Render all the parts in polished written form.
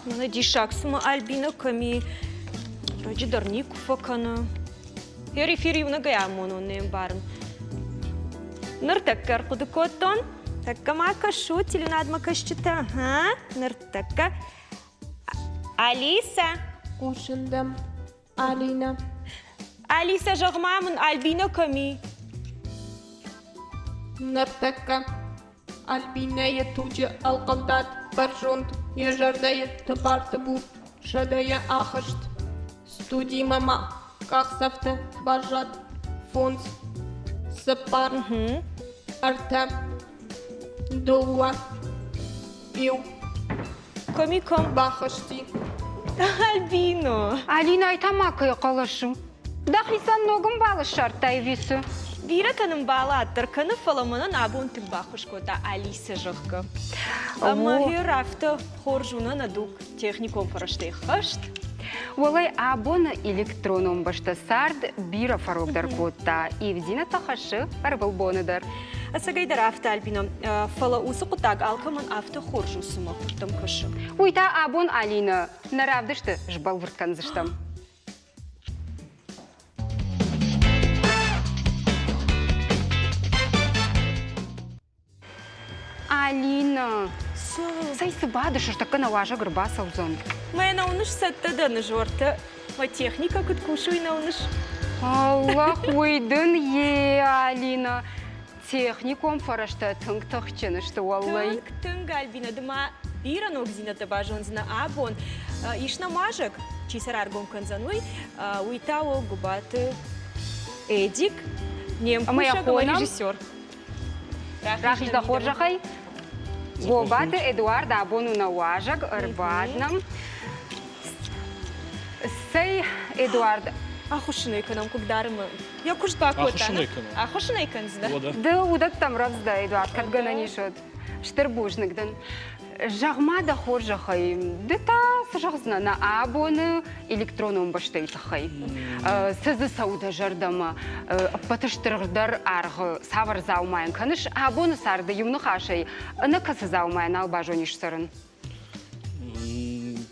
Мӕнӕ диссаг, цыма Альбина кӕм и, раджы дӕр никуы фӕкӕны. Эфир иунӕгӕй амонон не мбарын. Ныртӕккӕ ӕрхъуыды кодтон. Тӕккӕ ма кӕсут, телеуынадмӕ кӕсджытӕ. Ага, ныртӕккӕ. Алиса! Хъусын дӕм, Алина. Алиса, зӕгъ-ма мын, Альбина кӕм и? Ныртӕккӕ Альбинӕйы туджы ӕлхъывдад бӕрзонд, йӕ зӕрдӕйы тыбар-тыбур сӕдӕйӕ ахызт. Студимӕ ма къахдзӕфтӕ баззад фондз, цыппар, ӕртӕ, дыууӕ, иу. Кӕми кӕм? Бахызти. Альбино! Алинӕ та ма кӕй хъӕлӕс у? Дӕхицӕн ног ӕмбал ссардтай ӕви цы? Бирӕтӕн ӕмбалы аддӕр кӕны, фӕлӕ мӕнӕн абон тынг баххуыс кодта Алисӕ, зӕгъгӕ. Ӕмӕ гъер афтӕ хорз у нӕ дуг техникон фӕрӕзтӕй хӕст. Уӕлӕй абоны электронон бӕстӕ цард бирӕ фӕрогдӕр кодта, ивдзинӕдтӕ хӕссы ӕрвылбоны дӕр. Ӕцӕгӕйдӕр афтӕ, Альбина, фӕлӕ уыцы хъуыддаг алкӕмӕн афтӕ хорз у, цыма куыдтӕм кӕсы. Уый та абон Алинӕ нӕ равдысты сбӕлвырд кӕндзыстӕм. Алина, цӕй цы бадыс, ӕртӕккӕ нӕ уазӕг ӕрбацӕудзӕн. Мӕнӕ уыныс цӕттӕ дӕн ызортӕ. Мӕ техникӕ куыд кусы, уый нӕ уыныс? Аллах, уый дын е, Алина. Техникон фӕрӕзтӕ тынг тыхджын сты, уӕллӕй. Тынг, тынг, Альбина, ды ма бирӕ ногдзинӕдтӕ базондзынӕ абон. Ис нӕм уазӕг, чи сӕ раргом кӕндзӕн, уый. Уый та у Гуыбаты Эдик, не мкусӕг ӕмӕ режиссер. Рахиз дӕ хорзӕхӕй. Гобаты Эдуард абон у нӕ уазӕг, ӕрбад нӕм. Цӕй, Эдуард, Ахуыссын ӕй кӕнӕм хъыгдарынмӕ. Йӕ куыст бакодта. Ахуыссын ӕй кӕнӕм. Ахуыссын ӕй кӕндзынӕ. Ды уыдӕттӕм рӕвдз дӕ, Эдуард, кӕд гӕнӕн ис, уӕд. Стыр бузныг дын. Зӕгъ-ма дӕ хорзӕхӕй, ды та цы зӕгъдзынӕ нӕ абоны электронон бӕстӕйы тыххӕй? Цы дзы цӕуы дӕ зӕрдӕмӕ? Ӕппӕты стырдӕр аргъ цавӕр дзаумайӕн кӕныс абоны царды иу ныхасӕй ӕнӕ кӕцы дзаумайӕ нал базонис цӕрын?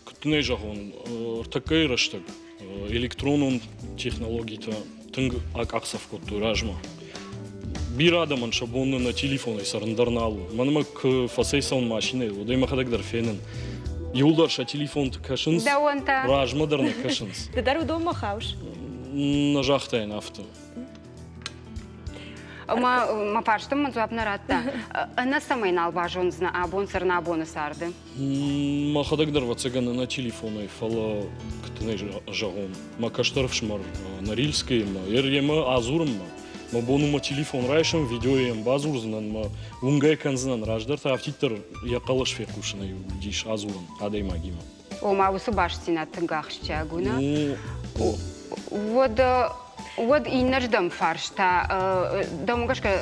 Куыд дын ӕй зӕгъон, ӕртӕккӕйы рӕстӕг электронон технологитӕ тынг акъахдзӕф кодтой размӕ. Бирӕ адӕмӕн сӕ бон нӕ телефонӕй цӕрын дӕр нал у. Мӕнмӕ куы фӕцӕйцӕуын машинӕйыл, уӕд ӕй мӕхӕдӕг дӕр фенын. Иуылдӕр сӕ телефонты кӕсынц, Дӕуӕн та? размӕ дӕр нӕ кӕсынц. Ды дӕр уыдонмӕ хауыс? Нӕ загътаин афтӕ. Ӕмӕ мӕ фарстӕн мын дзуапп нӕ радта. Ӕнӕ цӕмӕй нал базондзынӕ абон цӕрын абоны царды? Мӕхӕдӕг дӕр ӕвӕццӕгӕн ӕнӕ телефонӕй, фӕлӕ куыд дын ӕй зӕгъон, мӕ кӕстӕр ӕфсымӕр Норильскӕй ӕмӕ йемӕ адзурынмӕ мӕ бон у мӕ телефон райсӕм, видеойы йӕм бадзурдзынӕн, мӕ уынгӕй кӕндзынӕн, раздӕр та афтиддӕр йӕ хъӕлӕс фехъусынӕй уыдис адзурын адӕймагимӕ. Ома уыцы бастдзинад тынг ахсджиаг у, нӕ? Уӕд уӕд иннӕрдӕм фарста, дӕумӕ гӕсгӕ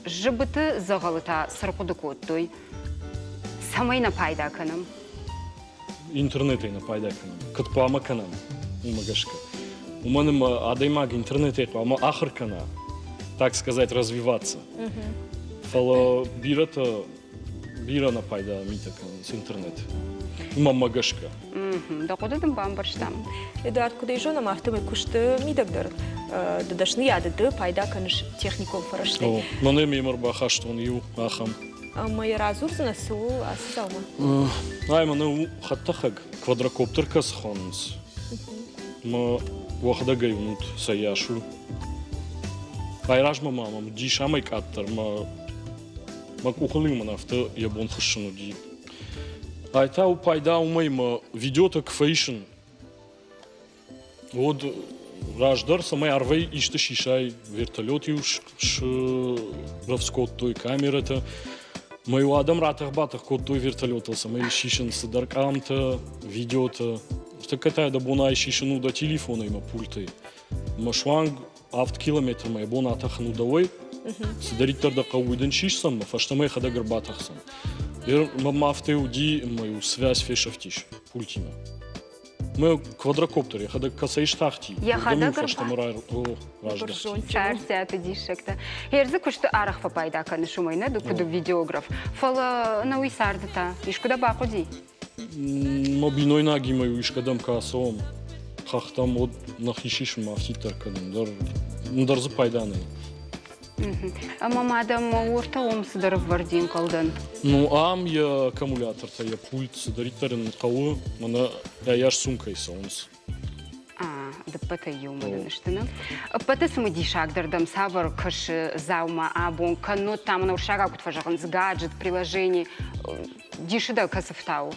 зыбыты дзӕгъӕлы та цы рхъуыды кодтой? Цӕмӕй нӕ пайда кӕнӕм? Интернетӕй нӕ пайда кӕнӕм. Куыд хъуамӕ кӕнӕм, уымӕ гӕсгӕ. Уымӕн ӕмӕ адӕймаг интернетӕй хъуамӕ ахуыр кӕна, так сказать, развиваться. Фӕлӕ бирӕтӕ бирӕ нӕ пайда митӕ кӕнынц интернет. Мӕнмӕ гӕсгӕ. Дӕ хъуыды дын бамбӕрстам. Эдуард, куыд ӕй зонӕм, афтӕмӕй куысты мидӕг дӕр ды дӕсныйады ды пайда кӕныс техникон фӕрӕзтӕй. Мӕнӕ мемӕ ӕрбахастон иу ахӕм. Ӕмӕ йӕ радзурдзынӕ, цы у ацы дзаума? Ай мӕнӕ у хӕдтӕхӕг, квадрокоптер кӕцы хонынц. Мӕ уӕхӕдӕг ӕй уынут, цӕйас у. Айразмӕ ма мӕм уыдис амӕй къаддӕр, мӕ Мӕ къухыл-иу мын афтӕ йӕ бон хӕссын уыди. Ай та у пайда уымӕй мӕ видеотӕ куы фӕисын, уӕд раздӕр цӕмӕй арвӕй исты сисай, вертолет-иу срӕвдз кодтой, камерӕтӕ. Мӕ-иу адӕм ратӕх-батӕх кодтой вертолетыл, цӕмӕй сисын цыдӕр къамтӕ, видеотӕ. Ныртӕккӕ та дӕ бон ай сисын у дӕ телефонӕй мӕ пультӕй. Мӕ суанг авд километрмӕ йӕ бон атӕхын у дӕуӕй, цыдӕриддӕр дӕ хъӕуы, уый дын сисдзӕн, мӕ фӕстӕмӕ йӕхӕдӕг ӕрбатӕхдзӕн. Мӕм афтӕ уыди, ӕмӕ-иу связь фесӕфтис пультимӕ. Мӕ квадрокоптер йӕхӕдӕг кӕцӕй стахти, йӕхӕдӕг фӕстӕмӕ раздӕхти. Царциаты диссӕгтӕ. Хердзы куысты арӕх фӕпайда кӕныс уымӕй, нӕ, ды куыд видеограф. Фӕлӕ нӕ уый царды та искуы дӕ бахъуыди? Мӕ бинойнагимӕ-иу искӕдӕм куы ацӕуӕм, хӕхтӕм, уӕд нӕхи сисынмӕ афтиддӕр кӕнын. Ӕндӕр дзы пайда нӕй. Ӕмӕ ма дӕм уортӕ уым цыдӕр ӕввӕрди ӕнхъӕлдӕн. Ну, ам йӕ аккумулятортӕ, йӕ пульт, цыдӕриддӕр ын хъӕуы, мӕнӕ ӕйас сумкӕй цӕуынц. Дыппӕтӕй иумӕ нын сты, нӕ? Ӕппӕты цымыдисагдӕр дӕм цавӕр кӕсы дзаума абон, кӕннод та мын уырыссагау куыд фӕзӕгъынц, гаджет, приложение, дисы дӕ кӕцы фтауы?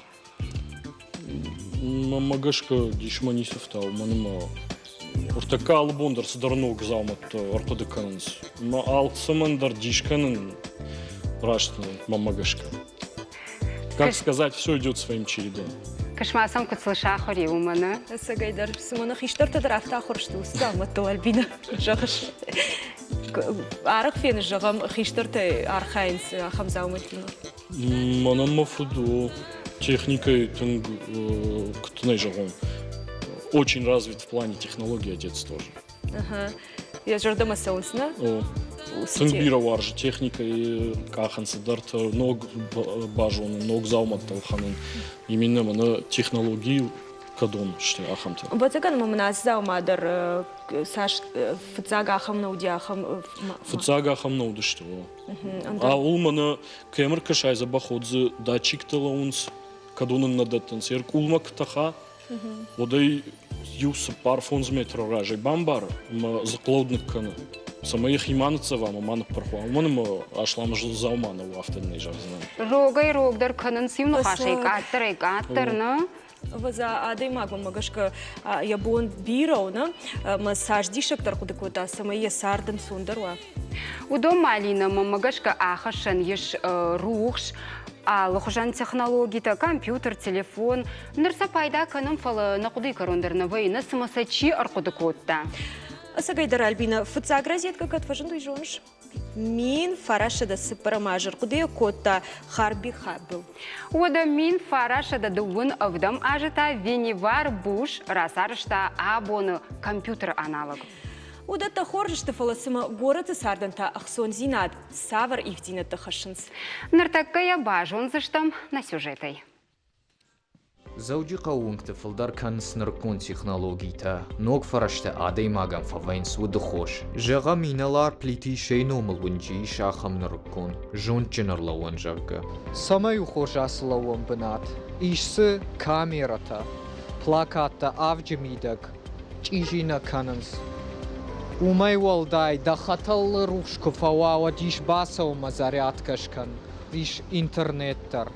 Мӕнмӕ гӕсгӕ дисмӕ ницы фтауы, мӕнмӕ ӕртӕккӕ алы бон дӕр цыдӕр ног дзаумӕттӕ ӕрхъуыды кӕнынц. Мӕ алцӕмӕн дӕр дис кӕнын раст мӕнмӕ гӕсгӕ. Как сказать, все идет своим чередом. Кӕс-ма сӕм куыд сыл сахуыр и, уымӕ, нӕ? Ӕцӕгӕйдӕр, цыма нӕ хистӕртӕ дӕр афтӕ ахуыр сты уыцы дзаумӕттыл, Альбина, зӕгъыс. Арӕх феныс, зӕгъӕм, хистӕртӕ архайынц ахӕм дзаумӕттимӕ. Мӕнӕн мӕ фыд у техникӕйы тынг, куыд нӕ зӕгъон, очень развит в плане технологии отец тоже. Ага. Йӕ зӕрдӕмӕ цӕуынц, нӕ? О. Тынг бирӕ уарзы техникӕйы къахын цыдӕртӕ, ног базонын, ног дзаумӕттӕ ӕлхӕнын. Именно мӕнӕ технологийы кӕдон сты, ахӕмтӕ. Ӕвӕццӕгӕн ма мын ацы дзаума дӕр цас фыццаг ахӕм нӕ уыди, ахӕм. Фыццаг ахӕм нӕ уыдысты, о. Ауыл мӕнӕ кемыр кӕсай дзӕбӕх дзы датчиктӕ лӕууынц, кӕдон ын нӕ дӕттынц. Ӕркъулмӕ куы тӕха, уӕд ӕй иу 4-5 метры разӕй бамбары ӕмӕ дзыхълӕуд ныккӕны, цӕмӕй йӕхи ма ныццӕва ӕмӕ ма ныппырх уа. Уымӕн ӕмӕ аслам дзаума нӕу, афтӕ нӕ зӕгъдзынӕн. Рогӕй-рогдӕр кӕнынц иу ныхасӕй къаддӕрӕй-къаддӕр, нӕ? Ӕвӕдза, адӕймагмӕ гӕсгӕ йӕ бон бирӕ у, нӕ? Ӕмӕ цас диссагдӕр хъуыды кодта, цӕмӕй йӕ цард ӕнцондӕр уа. Уыдон ма, Алинӕ, мӕнмӕ гӕсгӕ ахӕссӕн ис рухс, алыхуызӕн технологитӕ, компьютер, телефон. Ныр сӕ пайда кӕнӕм, фӕлӕ нӕ хъуыдыйы кӕрон дӕр нӕ вӕййы, нӕ цымӕ сӕ чи ӕрхъуыды кодта? Ӕцӕгӕйдӕр, Альбина, фыццаг розеткӕ кӕд фӕзынд, уый зоныс? 1904 азы ӕрхъуыды кодта Харби Хаббл. Уӕдӕ 1927 азы та Веневар Буш рацарӕзта абоны компьютеры аналог. Уыдӕттӕ хорз сты, фӕлӕ цымӕ горӕты цардӕн та ӕхцондзинад цавӕр ивддзинӕдтӕ хӕссынц? Ныртӕккӕ йӕ базондзыстӕм нӕ сюжетӕй. Дзӕуджыхъӕуы уынгты фылдӕр кӕнынц нырыккон технологитӕ, ног фӕрӕзтӕ адӕймагӕн фӕвӕййынц уды хос. Зӕгъӕм, инӕлар Плиты Исӕйы номыл уынджы ис ахӕм нырыккон, зондджын ӕрлӕууӕн, зӕгъгӕ. Цӕмӕй у хорз ацы лӕууӕн бынат? Ис дзы камерӕтӕ, плакаттӕ авджы мидӕг, чъизи нӕ кӕнынц. Уымӕй уӕлдай, дӕ хӕтӕлы рухс куы фӕуа, уӕд ис бацӕуынмӕ зарядкӕ скӕн, ис интернет дӕр.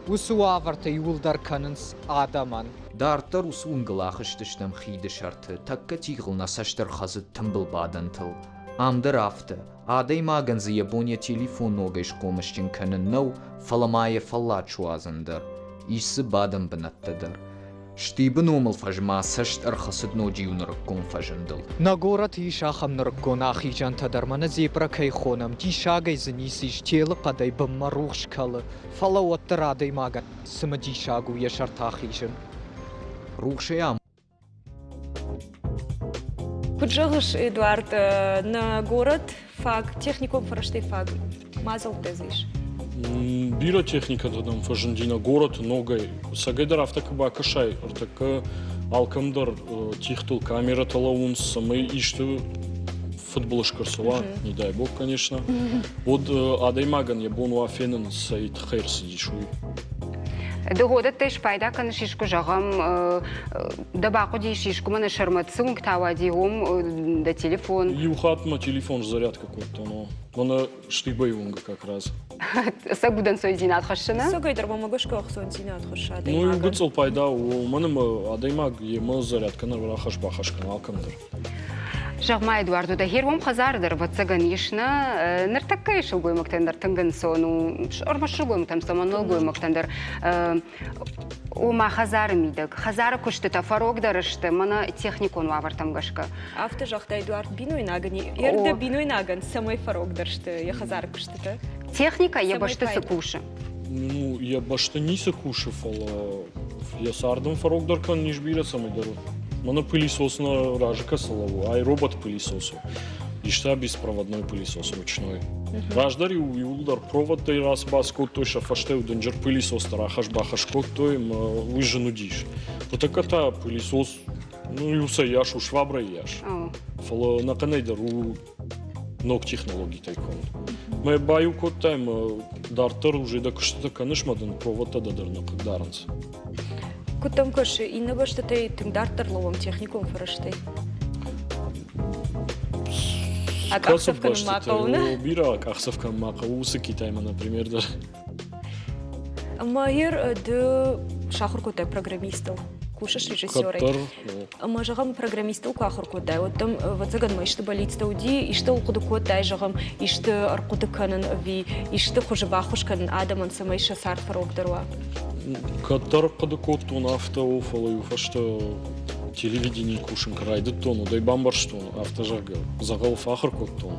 Уыцы уавӕртӕ иууылдӕр кӕнынц адӕмӕн. Дарддӕр уыцы уынгыл ахызтыстӕм хиды сӕрты, тӕккӕ тигъыл нӕ цӕст ӕрхӕцыд тымбыл бадӕнтыл. Ам дӕр афтӕ, адӕймагӕн дзы йӕ бон йӕ телефон ногӕй схъомысджын кӕнын нӕу, фӕлӕ ма йӕ фӕллад суадзын дӕр. Ис дзы бадӕн бынӕттӕ дӕр. Штибы номыл фӕзмӕ цӕст ӕрхӕцыд ноджы иу нырыккон фӕзындыл. Нӕ горӕты ис ахӕм нырыккон ахизӕнтӕ дӕр, мӕнӕ зебра кӕй хонӕм, диссагӕй дзы ницы ис, телы хъӕдӕй бынмӕ рухс кӕлы, фӕлӕ уӕддӕр адӕймагӕн цымыдисаг у йӕ сӕрты ахизын. Рухсӕй Куыд зӕгъыс, Эдуард, нӕ горӕт фаг, техникон фӕрӕзтӕй фаг мадзӕлттӕ дзы ис? Бирӕ техникӕтӕ нӕм фӕзынди нӕ горӕты ногӕй. Цӕгӕйдӕр афтӕ куы бакӕсай, ӕртӕккӕ алкӕмдӕр тигътыл камерӕтӕ лӕууынц, цӕмӕй исты фыдбылыз куы рцӕуа, не дай бог, конечно, уӕд адӕймагӕн йӕ бон уа фенын, цӕй тыххӕй ӕрцыдис, уый. Дыгъодӕттӕй спайда кӕныс искуы, зӕгъӕм, дӕ бахъуыдис искуы мӕнӕ сӕрмӕ цы уынгтӕ ауади, уым дӕ телефон? Иу хатт мӕ телефон зарядка кодтон, о. Мӕнӕ Штыбайы уынгы как раз. Сӕ удӕнцойдзинад хӕссыны? Сӕгӕйдӕр мӕ гӕсгӕ ӕхцондзинад хӕссы Ну, иу гыццыл пайда у, уымӕн ӕмӕ адӕймаг йемӕ зарядка нӕ рахӕсс-бахӕсс кӕны алкӕм дӕр. Зӕгъ-ма, Эдуард, дӕ хирвом хӕдзары дӕр, ӕвӕццӕгӕн, ис нӕ ныртӕккӕйы сылгоймӕгтӕн дӕр тынг ӕнцон у, ӕрмӕст сылгоймӕгтӕм цӕмӕн нӕлгоймӕгтӕн дӕр ома хӕдзары мидӕг, хӕдзары куыстытӕ фӕрогдӕр сты мӕнӕ техникон уавӕртӕм гӕсгӕ. Афтӕ загъта Эдуард бинойнагӕн, йе бинойнагӕн цӕмӕй фӕрогдӕр сты йӕ хӕдзары куыстытӕ? Техникӕ йӕ бӕсты цы кусы? Ну, йӕ бӕсты ницы кусы, фӕлӕ йӕ цардӕн фӕрогдӕр кӕнын ис бирӕ цӕмӕйдӕр. Мӕнӕ пылесос нӕ разы кӕцы лӕууы, ай робот-пылесос у. Иста беспроводной пылесос ручной. Раздӕр-иу иууылдӕр проводтӕй рацбац кодтой, сӕ фӕстӕ-иу дынджыр пылесостӕ рахӕсс-бахӕсс кодтой, ӕмӕ уый зын уыдис. Ныртӕккӕ та пылесос, ну, иу цӕййас у, швабрӕййас. Фӕлӕ ӕнӕхъӕнӕй дӕр у ног технологитӕй конд. Мӕ баиу кодтай ӕмӕ дарддӕр уже дӕ куыстытӕ кӕныс, мӕ дын проводтӕ дӕ дӕр нӕ хъыгдарынц. Куыд дӕм кӕсы, иннӕ бӕстӕтӕй тынг дарддӕр лӕууӕм техникон фӕрӕзтӕй? Акъахдзӕф кӕнын ма хъӕуы, нӕ? Бирӕ акъахдзӕф кӕнын ма хъӕуы, уыцы Китаймӕ, например, дӕр. Майер, ды сахуыр кодтай программистыл, кусыс режиссерӕй. Кӕддӕр. Ӕмӕ, зӕгъӕм, программистыл куы ахуыр кодтай, уӕд дӕм, ӕвӕццӕгӕн, ма исты бӕллицтӕ уыди, исты хъуыды кодтай, зӕгъӕм, исты ӕрхъуыды кӕнын ӕви исты хуызы баххуыс кӕнын адӕмӕн, цӕмӕй сӕ цард фӕрогдӕр уа? Кӕддӕр хъуыды кодтон афтӕ, о, фӕлӕ-иу фӕстӕ телевиденийы кусын куы райдыдтон, уӕд ӕй бамбӕрстон, афтӕ зӕгъгӕ, дзӕгъӕл фӕахуыр кодтон.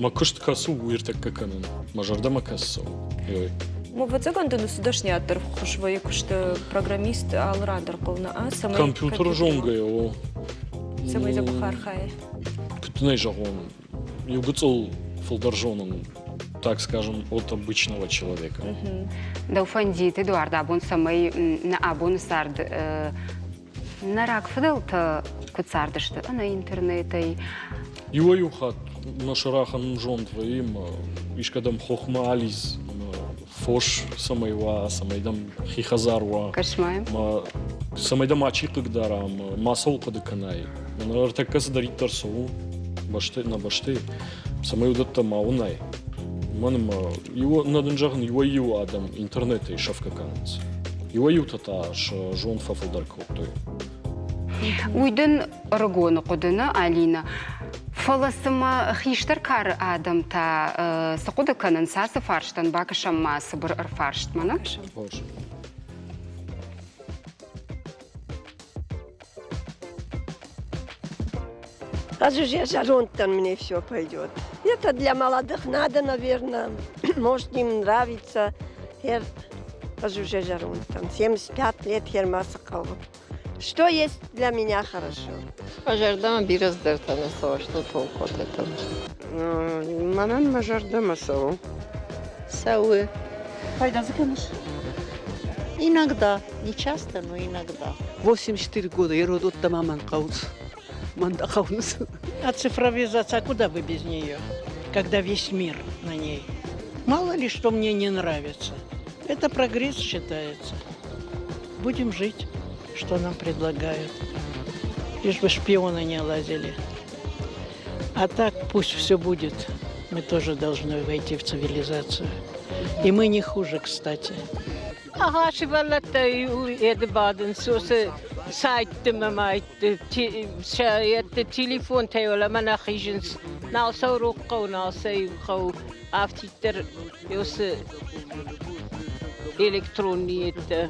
Мӕ куыст кӕцы у, уый ӕртӕккӕ кӕнын, мӕ зӕрдӕмӕ кӕцы цӕуы, ой. Ӕвӕццӕгӕн дын уыцы дӕсныйад дӕр ххуыс вӕййы куысты программист алы ран дӕр хъӕуы, нӕ? Цӕмӕй Компьютер зонгӕ у. Цӕмӕй дзӕбӕх архайы. Куыд дын ӕй зӕгъон, иу гыццыл фылдӕр зонын, так скажем, от обычного человека. Дӕу фӕндид, Эдуард, абон цӕмӕй нӕ абоны цард нӕ рагфыдӕлтӕ куыд цардысты ӕнӕ интернетӕй? Иуӕй-иу хатт мӕ сӕрӕхӕн зонд вӕййы, мӕ искӕдӕм хохмӕ алидз, мӕ фос цӕмӕй уа, цӕмӕй дӕм хи хӕдзар уа, мӕ цӕмӕй дӕ мачи хъыгдара, мӕ мацӕуыл хъуыды кӕнай. Мӕнӕ ӕртӕккӕ цыдӕриддӕр цӕуы бӕсты, нӕ бӕстӕйы, цӕмӕй уыдӕттӕ ма уынай. Уымӕн ӕмӕ иу, нӕ дын зӕгъын, иуӕй-иу адӕм интернетӕй сӕфгӕ кӕнынц. Иуӕй-иутӕ та сӕ зонд фӕфылдӕр кодтой. Уый дын ӕрыгоны хъуыды нӕ, Алинӕ? Фӕлӕ цымӕ хистӕр кары адӕм та цы хъуыды кӕнынц ацы фарстӕн? Бакӕсӕм ма цыбыр ӕрфарстмӕ, нӕ? Хорз. Разве же я зӕронд дӕн, мне все пойдет. Это для молодых надо, наверное. Может, им нравится. Ӕз уже зӕронд дӕн. 75 лет хермасы хъӕуы. Что есть для меня хорошо? Мӕ зӕрдӕмӕ бирӕ цыдӕртӕ нӕ цӕуы, что толку от этого? Мӕнӕн мӕ зӕрдӕмӕ цӕуы. Цӕуы. Пайда дзы кӕныс? Иногда. Не часто, но иногда. 84 года, я роду маман хъӕуынц. Мӕн да хъӕуынц. А цифровизация, куда вы без нее, когда весь мир на ней? Мало ли, что мне не нравится. Это прогресс считается. Будем жить, что нам предлагают. Лишь бы шпионы не лазили. А так пусть все будет. Мы тоже должны войти в цивилизацию. И мы не хуже, кстати. Ага, сывӕллӕттӕ еды бадынц, уыцы сайтты мӕ майтты, сӕ едты телефонтӕй уӕлӕмӕ нӕ хизынц. Нал сӕ урок хъӕуы, нал сӕ иу хъӕуы. Афтиддӕр уыцы электронные едтӕ.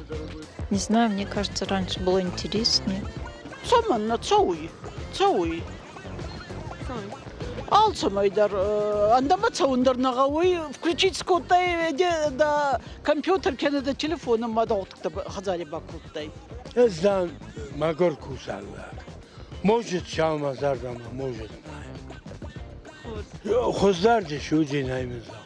Не знаю, мне кажется, раньше было интереснее. Цӕмӕннӕ цӕуй? Цӕуй. Алцӕмӕй дӕр ӕндӕмӕ цӕун дӕр нӕ гъӕуй. Включить скодтай дӕ компьютер кенӕ дӕ телефоны ма дӕ гъуддӕгтӕ хӕдзари бакодтай. Ӕз дӕн мӕгур кусӕг лӕг. Может, сӕумӕ зӕрдӕмӕ, может, нӕ. Хуыздӕр ди судзинӕй мын зӕгъ.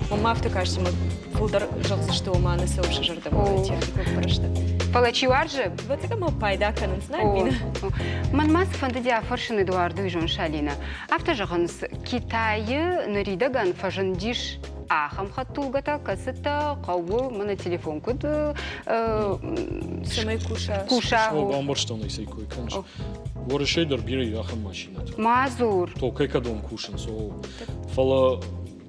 Мӕнмӕ афтӕ касти, ӕмӕ фылдӕр зӕгъдзысты, ома нӕ цӕуы сӕ зӕрдӕмӕ техникон фӕрӕзтӕ. Фӕлӕ чи уарзы? Ӕвӕццӕгӕн ма пайда кӕнынц, нӕ, Альбина? Мӕнмӕ цы фӕндыди афӕрсын Эдуарду Изон Шалина. Афтӕ зӕгъынц, Китайы ныридӕгӕн фӕзындис ахӕм хӕдтулгӕтӕ, кӕцытӕ хъӕуы мӕнӕ телефон куыд цӕмӕй куса. Куса. Бамбӕрстон ӕй, цӕй кой кӕныс. Уӕрӕсейы дӕр бирӕ ахӕм машинӕтӕ. Ма дзур. Токӕй кӕдон кусынц, о. Фӕлӕ,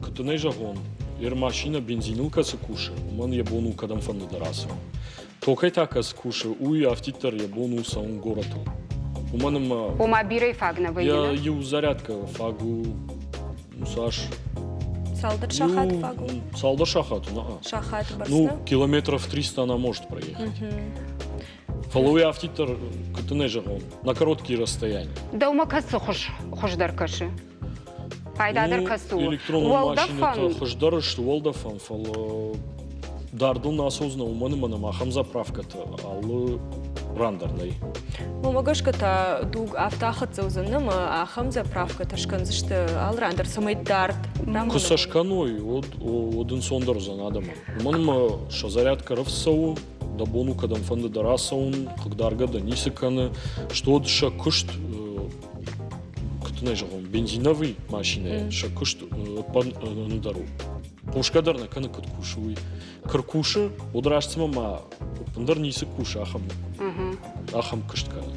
куыд дын ӕй зӕгъон, йе машинӕ бензиныл кӕцы кусы, уымӕн йӕ бон у кӕдӕмфӕнды дӕр ацӕуын. Токӕй та кӕцы кусы, уый афтиддӕр йӕ бон у цӕуын горӕтыл. Уымӕн ӕмӕ... Ома бирӕ фаг нӕ вӕййы, Йӕ иу зарядкӕ фаг у, ну, цас? Цалдӕр сахат фаг у? Цалдӕр сахаты, на. Сахаты бӕрц, Ну, километров 300 она может проехать. Фӕлӕ уый афтиддӕр, куыд дын ӕй зӕгъон, на короткие расстояния. Дӕумӕ кӕцы хуыз хуыздӕр кӕсы? Пайдадӕр кӕцы у? Электронон машинӕтӕ хуыздӕр сты уӕлдӕфӕн, фӕлӕ дардыл нӕ ацӕудзынӕ, уымӕн ӕмӕ нӕм ахӕм заправкӕтӕ алы ран дӕр нӕй. Уымӕ гӕсгӕ та дуг афтӕ ахӕццӕ уыдзӕн ӕмӕ ахӕм заправкӕтӕ скӕндзысты алы ран дӕр, цӕмӕй дард Куы сӕ скӕной, уӕд, уӕд ӕнцондӕр уыдзӕн адӕмӕн. Уымӕн ӕмӕ сӕ зарядкӕ рӕвдз цӕуы, дӕ бон у кӕдӕмфӕнды дӕр ацӕуын, хъыгдаргӕ дӕ ницы кӕны, стӕй уӕд сӕ куыст куыд нӕ зӕгъон, бензиновый машинӕйӕ сӕ куыст ӕндӕр у. Хъусгӕ дӕр нӕ кӕны, куыд кусы, уый. Куы ркусы, уӕд раст цыма ма ӕппындӕр ницы кусы, ахӕм ахӕм куыст кӕны.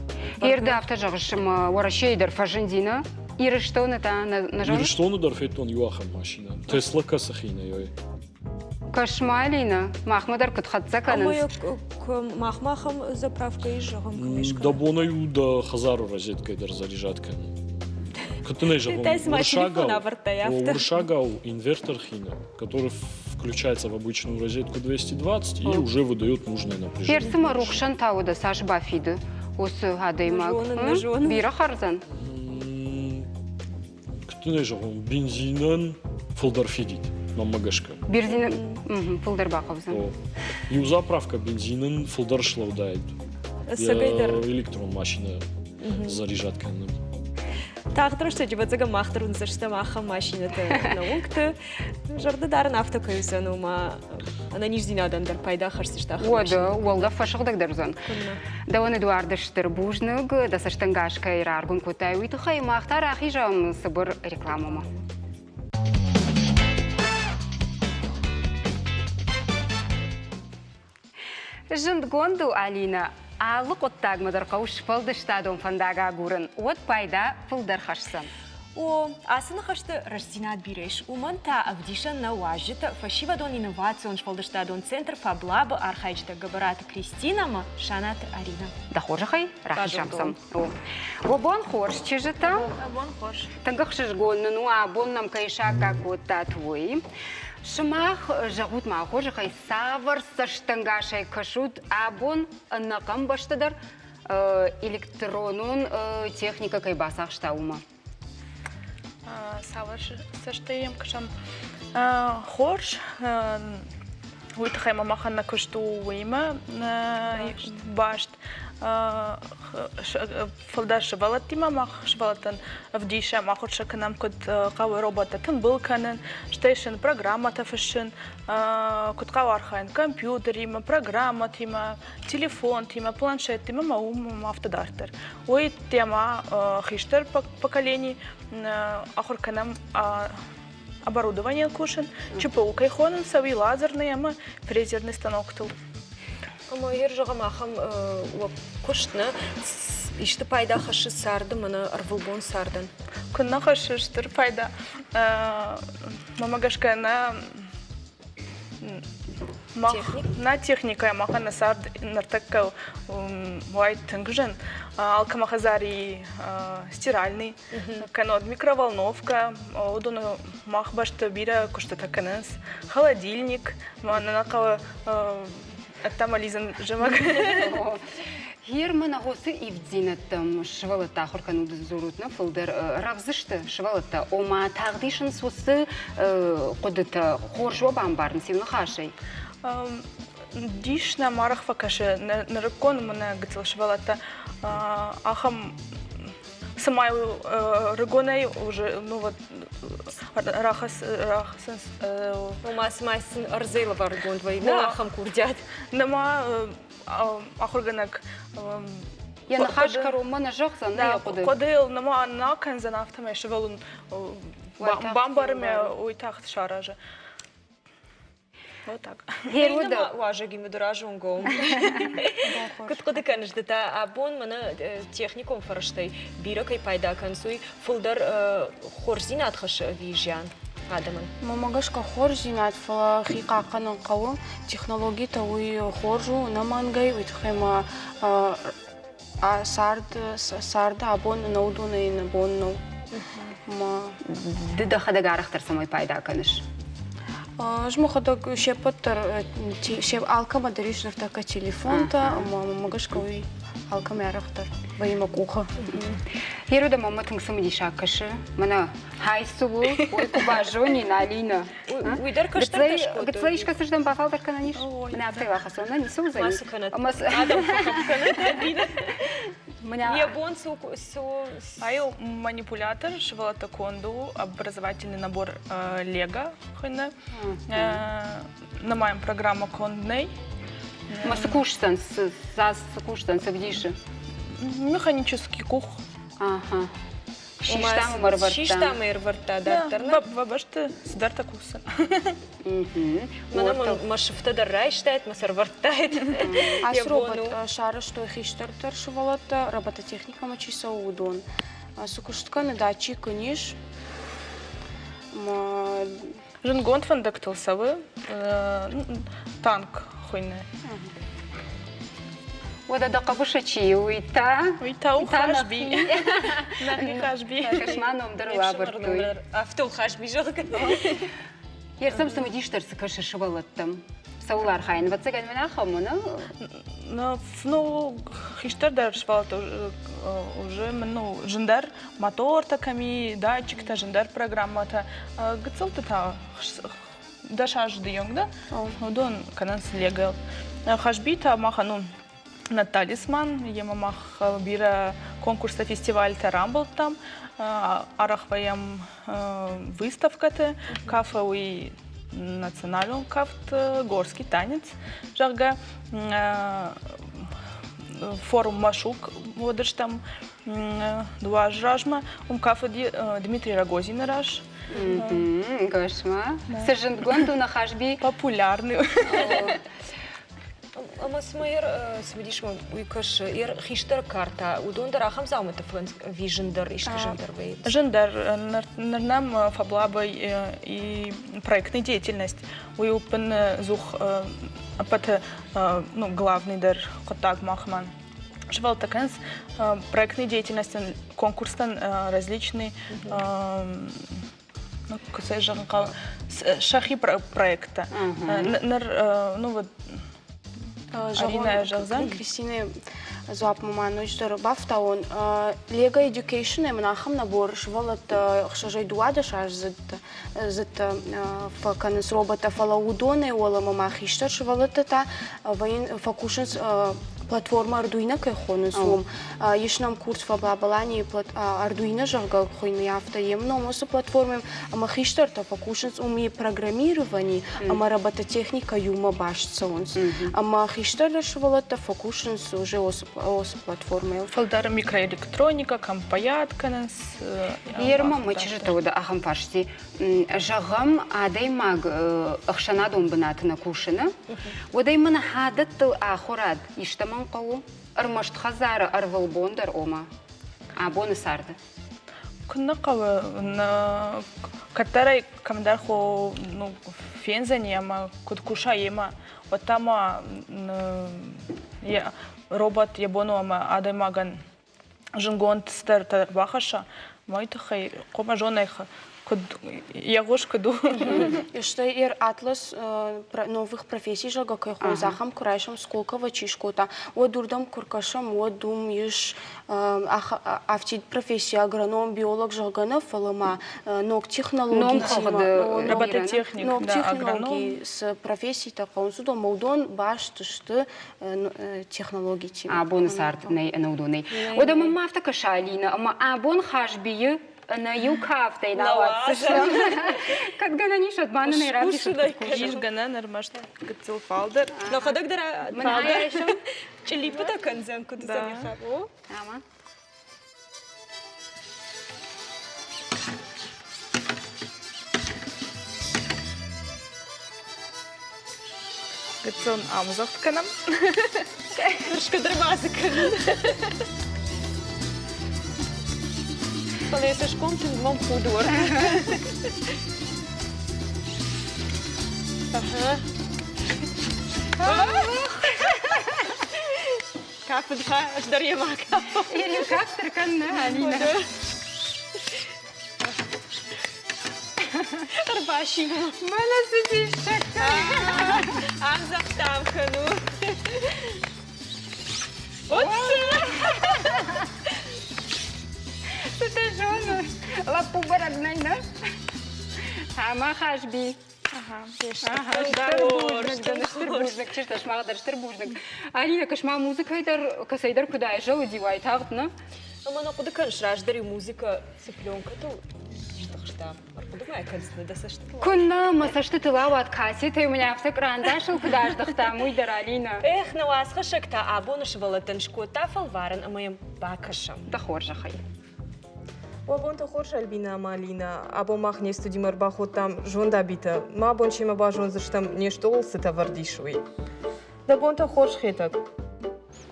Ерды афтӕ зӕгъыс, ӕмӕ Уӕрӕсейы дӕр фӕзынди, нӕ? Ирыстоны та нӕ зоныс? Ирыстоны дӕр федтон иу ахӕм машинӕ. Тесла кӕцы хинӕй, ой. Кошмалина, махмӕ дӕр куыд хӕццӕ кӕнынц? Махмӕ ахӕм заправкӕ ис, зӕгъӕм, кӕм ис. Дӕ бонӕй у дӕ хӕдзары розеткӕй дӕр заряжать кӕнын. Куыд дын ӕй зӕгъон, уырыссагау инвертор хины, который включается в обычную розетку 220 и уже выдает нужное напряжение. Перцымӕ рухсӕн та уӕдӕ цас бафиды уыцы адӕймаг? Бирӕ хӕрдзӕн? Куыд дын ӕй зӕгъон, бензинӕн фылдӕр фидид, мӕнмӕ гӕсгӕ. Бензин фылдӕр бахъӕудзӕн. Иу заправка бензинӕн фылдӕр слӕудаид. Электрон машинӕ заряжать кӕнын. Тагъд рӕстӕджы ӕвӕццӕгӕн мах дӕр уындзыстӕм ахӕм машинӕтӕ нӕ уынгты. Зӕрдӕ дарын афтӕ кӕй уыдзӕн, ома ӕнӕниздзинадӕн дӕр пайда хӕсдзысты ахӕм Уӕдӕ уӕлдӕф фӕсыгъдӕгдӕр уыдзӕн. Дӕуӕн, Эдуард, стыр бузныг, дӕ цӕстӕнгас кӕй раргом кодтай, уый тыххӕй мах та рахизӕм цыбыр рекламӕмӕ. Зындгонд у Алинӕ, алы хъуыддагмӕ дӕр хъӕуы сфӕлдыстадон фӕндаг агурын, уӕд пайда фылдӕр хӕсдзӕн. О, ацы ныхӕсты рӕстдзинад бирӕ ис. Уымӕн та ӕвдисӕн нӕ уазджытӕ фӕсивӕдон инновацион сфӕлдыстадон центр Фаблабы архайджытӕ Гӕбӕраты Кристинӕ ӕмӕ Санаты Аринӕ. Дӕ хорзӕхӕй, рахизӕм сӕм. О, бон хорз, чызджытӕ. Бон хорз. Тынг ӕхсызгон нын у, абон нӕм кӕй саккаг кодтат, уый. Сымах, зӕгъут ма, хорзӕхӕй, цавӕр цӕстӕнгасӕй кӕсут абон ӕнӕхъӕн бӕсты дӕр электронон техникӕ кӕй бацахста, уымӕ? Цавӕр цӕстӕй йӕм кӕсӕм? Хорз. Уый тыххӕй ма махӕн нӕ куыст у уыимӕ баст. Фылдӕр сывӕллӕттимӕ мах сывӕллӕттӕн ӕвдисӕм, ахуыр сӕ кӕнӕм, куыд хъӕуы роботтӕ тымбыл кӕнын, стӕй сын программӕтӕ фыссын, куыд хъӕуы архайын компьютеримӕ, программӕтимӕ, телефонтимӕ, планшеттимӕ ӕмӕ уым афтӕ дарддӕр. Уый темӕ хистӕр поколени ахуыр кӕнӕм оборудование кусын, ЧПУ кӕй хонынц, уый лазерный ӕмӕ фрезерный станоктыл. Ӕмӕ йе зӕгъӕм ахӕм куыст нӕ исты пайда хӕссы царды мӕнӕ ӕрвылбон цардӕн? Куыннӕ хӕссы стыр пайда. Мӕнмӕ гӕсгӕ нӕ мах нӕ техникӕ махӕн нӕ цард ныртӕккӕ уайд тынг зын. Алкӕмӕ хӕдзари стиральный, кӕнӕ микроволновкӕ, уыдоны мах бӕсты бирӕ куыстытӕ кӕнынц. Холодильник, мӕнӕ хъӕуы ӕддӕмӕ лидзын зымӕг. Гьер мӕ нӕгъосы ивддзинӕдтӕм сывӕллӕттӕ ахуыр кӕнут дзурут нӕ фылдӕр рӕвдз сты сывӕллӕттӕ, ома тагъд исынц уыцы хъуыдытӕ, хорз уӕ бамбарынц иу ныхасӕй? Дис нӕм арӕх фӕкӕсы нырыккон мӕнӕ гыццыл сывӕллӕттӕ ахӕм цыма рыгонӕй уже ну вот рахӕссынц Ома цыма сын ӕрдзӕй лӕваргонд вӕййы нӕ ахӕм курдиат. Нырма ахуыргӕнӕг йӕ ныхас кӕронмӕ нӕ зӕгъдзӕн йӕ хъуыды. Хъуыдыйыл нырма нӕ кӕндзӕн, афтӕмӕй сывӕллон бамбары мӕ уый тагъд саразы. Вот так. Геруда уазӕгимӕ ды разонгӕ у. Куыд хъуыды кӕныс ды та абон мӕнӕ техникон фӕрӕзтӕй бирӕ кӕй пайда кӕнынц, уый фылдӕр хорздзинад хӕссы ӕви зиан адӕмӕн? Мӕнмӕ гӕсгӕ хорздзинад, фӕлӕ хи хъахъхъӕнын хъӕуы. Технологитӕ уый хорз у, ӕнӕмӕнгӕй, уый тыххӕй ма цард, царды абон ӕнӕ уыдонӕй нӕ бон нӕу. Ды дӕхӕдӕг арӕхдӕр цӕмӕй пайда кӕныс? Ӕз мӕхӕдӕг се ппӕт дӕр, алкӕмӕ дӕр ис ныртӕккӕ телефонтӕ, ӕмӕ мӕнмӕ гӕсгӕ уый Алкӕмӕ арӕхдӕр вӕййы мӕ къухы. Ерода мӕмӕ тынг цымыдисаг кӕсы. Мӕнӕ хай цы у, уый куы базонин, Алина. Уый дӕр кӕстӕртӕ скодтой. Гыццыл искӕцырдӕм бафалдӕр кӕнӕн ис? Мӕнӕ афтӕ бахӕссон, нӕ ницы уыдзӕни. Мацы кӕнӕд. Адӕм фӕхӕпп кӕнӕд, Альбина. Йӕ бон цы у? Ай у манипулятор, сывӕллӕтты конд у образовательный набор Лего хуыйны. Нымайӕм программӕ конд нӕй. Ма цы кусдзӕн, цы кусдзӕн, цы вдисы? Механический кух. Ага. Систам ӕмӕ ӕрвӕрдта. Систам ӕрвӕрдта дарддӕр. Бӕсты цыдӕртӕ кусы. Мӕнӕ мӕ сыфтӕ дӕр райстаид, мӕ сӕрвӕрдтаид. Ацы робот сарӕзтой хистӕртӕ сывӕллӕттӕ, робототехникӕмӕ чи цӕуы, уыдон. Цы куыст кӕны, датчик ын ис. Зындгонд фӕндӕгтыл цӕуы танк хуыйны. Уӕдӕ дӕ хъӕбысы чи у, уый та? Уый та у Хазби. Нӕхи Хазби. Кӕс-ма ном дӕр лӕвӕрдтой. Афтӕ у Хазби, зӕгъгӕ. Ерсӕм цымыдисдӕр цы кӕсы сывӕллӕттӕм? Цӕуыл архайын? Ӕвӕццӕгӕн мын ахӕм у, нӕ? Ну, хистӕр дӕр сывӕллӕттӕ уже ну, зындӕр мотортӕ кӕми, датчиктӕ, зындӕр программӕтӕ. Гыццылты та 10 азы онг, да, уыдон кӕнынц лего. Хазби та махӕн у нӕ талисман, йемӕ мах бирӕ конкурстӕ, фестивальтӕ рамбылдтам, арӕх вӕййӕм выставкӕты, кафе уый националон кафт, горский танец, зӕгъгӕ, форум Машук уыдыстӕм 2 азы размӕ, уым кафыди Дмитрий Рогозины раз. Госма. Цы зындгонд у нӕ Хазби? Популярный. Ӕмӕ цымӕ йӕ цымыдисмӕ уый кӕсы, йӕ хистӕр карта, уыдон дӕр ахӕм дзаумӕттӕ ӕви зындӕр, исты зындӕр вӕййынц? Зындӕр. Ныр нӕм фаблабы и проектная деятельность. Уый у ӕппын ӕдзух ӕппӕты ну, главный дӕр хъуыддаг махмӕ. Сывӕллӕттӕ кӕнынц проектной деятельностӕн, конкурстӕн различные ну, куы сӕ зӕгъын хъӕуы, сӕхи проекттӕ. Ныр, ну вот, Арина зӕгъдзӕн. Кристина дзуаппмӕ ма ноджыдӕр бафтауон. Lego Education мын ахӕм набор сывӕллӕттӕ 6-ӕй 12 аздзыдтӕ фӕкӕнынц роботтӕ, фӕлӕ уыдонӕй уӕлӕмӕ ма хистӕр сывӕллӕттӕ та фӕкусынц платформа Arduino кӕй хонынц, уым. Ис нӕм курс Фаблабаланийы Arduino, зӕгъгӕ, хуыйны афтӕ йе мном уыцы платформӕ, ӕмӕ хистӕртӕ фӕкусынц уым и программирование ӕмӕ робототехника иумӕ баст цӕуынц. Ӕмӕ хистӕр сывӕллӕттӕ фӕкусынц уже уыцы платформӕйыл. Фылдӕр микроэлектроника, кӕм паят кӕнынц. Ерма мӕ чызджытӕ уыд ахӕм фарсти. Зӕгъӕм, адӕймаг ӕхсӕнадон бынаты нӕ кусыны, уӕд ӕй мӕнӕ хӕдӕттыл ахуырад истӕмӕн хъӕуы? Ӕрмӕст хӕдзары ӕрвылбон дӕр, ома, абоны царды? Куыннӕ хъӕуы, кӕддӕрӕй кӕмдӕр хо ну, фендзӕни ӕмӕ куыд куса йемӕ, уӕд та ма робот йӕ бон у ӕмӕ адӕймагӕн зынгонд цыдӕртӕ бахӕсса, уый тыххӕй хъуамӕ зонай, куыд йӕ гъус куыд у. Стӕй ир атлас новых профессий, зӕгъгӕ, кӕй хонынц, ахӕм куы райсӕм, Сколково чи скодта, уӕд уырдӕм куы ркӕсӕм, уӕд уым ис афтид професси агроном, биолог, зӕгъгӕ, нӕ, фӕлӕ ма ног технологитимӕ, робототехник, ног технологи цы професситӕ хъӕуынц, уыдон, уыдон баст сты технологитимӕ. Абоны цард нӕй ӕнӕ уыдонӕй. Уӕдӕ мӕм афтӕ кӕсы, Алинӕ, ӕмӕ абон Хазбийы ӕнӕ иу кафтӕй нӕ ауадздзыстӕм. Кӕд гӕнӕн ис, уӕд ма нын ӕй равдисут. Ис гӕнӕн, ӕрмӕст гыццыл фалдӕр. Нӕхӕдӕг дӕр фалдӕр чъыллиппытӕ кӕндзӕн, куыд уыдзӕн йӕ Ӕмӕ? Гыццыл ӕмдзӕгъд кӕнӕм. Тырсгӕ дӕр ма дзы кӕнын. Фӕлӕ йӕ цӕсгом тынг мӕм худы уӕртӕ. Ага. Кафын ӕз дӕр йемӕ кафын. Иу кафт дӕр кӕн, нӕ, Алинӕ. Ӕрбасимон. Мӕнӕ цы диссӕгтӕ! Ӕмдзӕгъдтам кӕнут. Цытӕ зоны? Лӕппу бӕрӕг нӕй, нӕ? Ӕмӕ Хазби. Стыр бузныг дын, стыр бузныг, чызг сымах дӕр стыр бузныг. Алина, кӕс-ма, музыкӕй дӕр кӕцӕйдӕр куыд айзӕлыди уайтагъд, нӕ? Ӕмӕ нӕ хъуыды кӕныс, раздӕр-иу музыкӕ цы пленкӕтыл здыхста? Ӕрхъуыды ма кӕндзынӕ дӕ цӕстытыл? Куыннӕ, мӕ цӕстытыл ауад кассетӕй мын афтӕ кърандасыл куыд аздӕхтам, уый дӕр, Алина. Эх, нӕ уацхӕссӕг та абоны сывӕллӕттӕн скодта фӕлварӕн ӕмӕ йӕм бакӕсӕм. Дӕ хорзӕхӕй. Уӕ бонтӕ хорз, Альбинӕ ӕмӕ Алинӕ. Абон мах не студимӕ ӕрбаходтам зондабитӕ. Ма абон семӕ базондзыстӕм, не стъолыл цытӕ вӕрд ис, уый. Дӕ бонтӕ хорз, Хетӕг.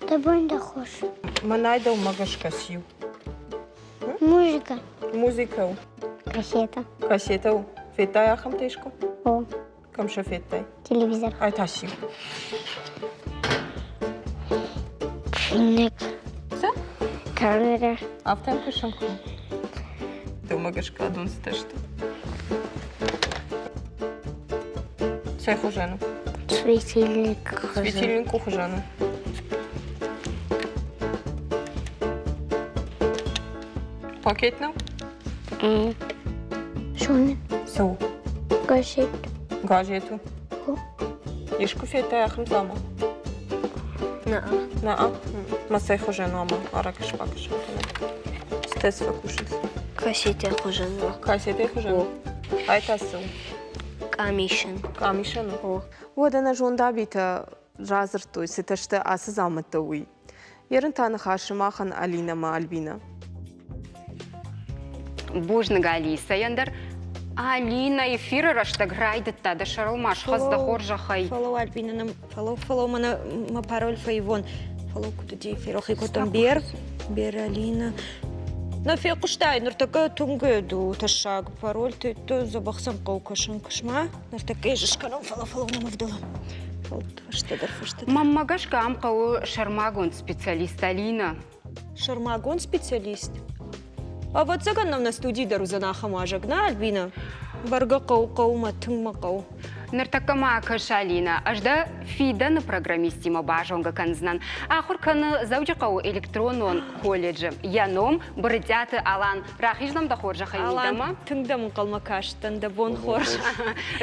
Дӕ бонтӕ хорз. Мӕнӕй дӕумӕ гӕсгӕ циу? Музыка. Музыка у. Кассета. Кассета у. Федтай ахӕмтӕ искуы? О. Кӕм сӕ федтай? Телевизор. Ай та циу? Чиныг. Цы? Камера. Афтӕ кусын куы. Дӕумӕ гӕсгӕ адон цытӕ сты? Цӕй хуызӕн у? Светильник. Светильник хуызӕн у. Пакет нӕу? Зонын. Цы у? Газет. Газет у? Искуы федтай ахӕм дзаума? Наа. Наа? Ма цӕй хуызӕн у ама аракыс-бакыс Цытӕ цы фӕкусынц? Кассетӕ хуызӕн у. Кассетӕ хуызӕн у? Ай та цы у? Къамисӕн. Къамисӕн у? Уӕдӕ нӕ зондабитӕ радзырдтой, цытӕ сты ацы дзаумӕттӕ, уый. Ерын та ныхас сымахӕн Алинӕ мӕ Альбинӕ. Бузныг Алисӕйӕн дӕр. Алинӕ эфиры рӕстӕг райдыдта, дӕ сӕрыл ма схӕц дӕ хорзӕхӕй. Фӕлӕуу, Альбинӕ, нӕм фӕлӕуу, фӕлӕуу, мӕнӕ мӕ пароль фӕивон. Фӕлӕуу, куыд уыди, ферох ӕй кодтон. Бер, Бер, Алина. Нӕ фехъуыстай, ныртӕккӕ тынг у тӕссаг пароль, ты дзӕбӕх сӕм хъӕуы кӕсын, кӕс-ма. Ныртӕккӕ ӕз скӕнон, фӕлӕ фӕлӕуу, нӕм ӕвдӕлы. Фӕстӕдӕр, фӕстӕдӕр. Мӕнмӕ гӕсгӕ ам хъӕуы сӕрмагонд специалист Алина. Сӕрмагонд специалист? Ӕвӕццӕгӕн нӕм нӕ студийы дӕр уыдзӕн ахӕм уазӕг, нӕ, Альбина? Бӕргӕ хъӕуы, хъӕуы мӕ, тынг мӕ хъӕуы. Ныртӕккӕ ма кӕс, Алинӕ, ӕз дӕ фидӕны программистимӕ базонгӕ кӕндзынӕн. Ахуыр кӕны Дзӕуджыхъӕуы электронон колледжы. Йӕ ном Брытъиаты Алан. Рахиз нӕм дӕ хорзӕхӕй мидӕмӕ. Алан, тынг дӕм ӕнхъӕлмӕ кастӕн, дӕ бон хорз.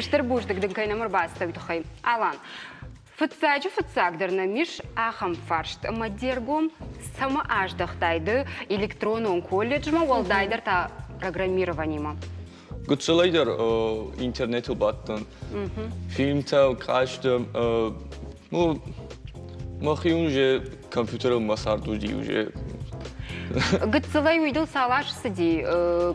Стыр бузныг дын, кӕй нӕм ӕрбацыдтӕ, уый тыххӕй. Алан, Фыццаджы фыццагдӕр нӕм ис ахӕм фарст, ӕмӕ де ргом цӕмӕ аздӕхтай ды электронон колледжмӕ, уӕлдайдӕр та программированимӕ? Гыццылӕй дӕр интернетыл бадтӕн. Фильмтӕ, касты, ну, мӕхи уже компьютерыл мӕ цард уыди уже. Гыццылӕй уый дыл цал аз цыди?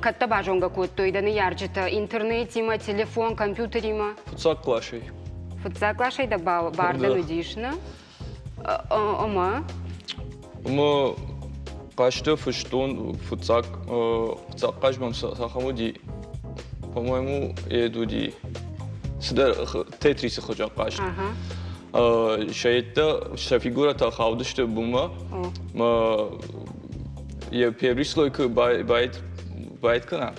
Кӕд дӕ базонгӕ кодтой дӕ ныййарджытӕ интернетимӕ, телефон, компьютеримӕ? Фыццаг къласӕй. Фыццаг къласӕй дӕ бар дын уыдис, нӕ? Ӕмӕ? Ӕмӕ хъазты фыстон фыццаг фыццаг хъазт мӕм цахӕм уыди, по-моему, ед уыди цыдӕр Тетрисы хуызӕн хъазт. Сӕ йедтӕ, сӕ фигурӕтӕ хаудысты бынмӕ. Мӕ йӕ первый слой куы байт кӕна,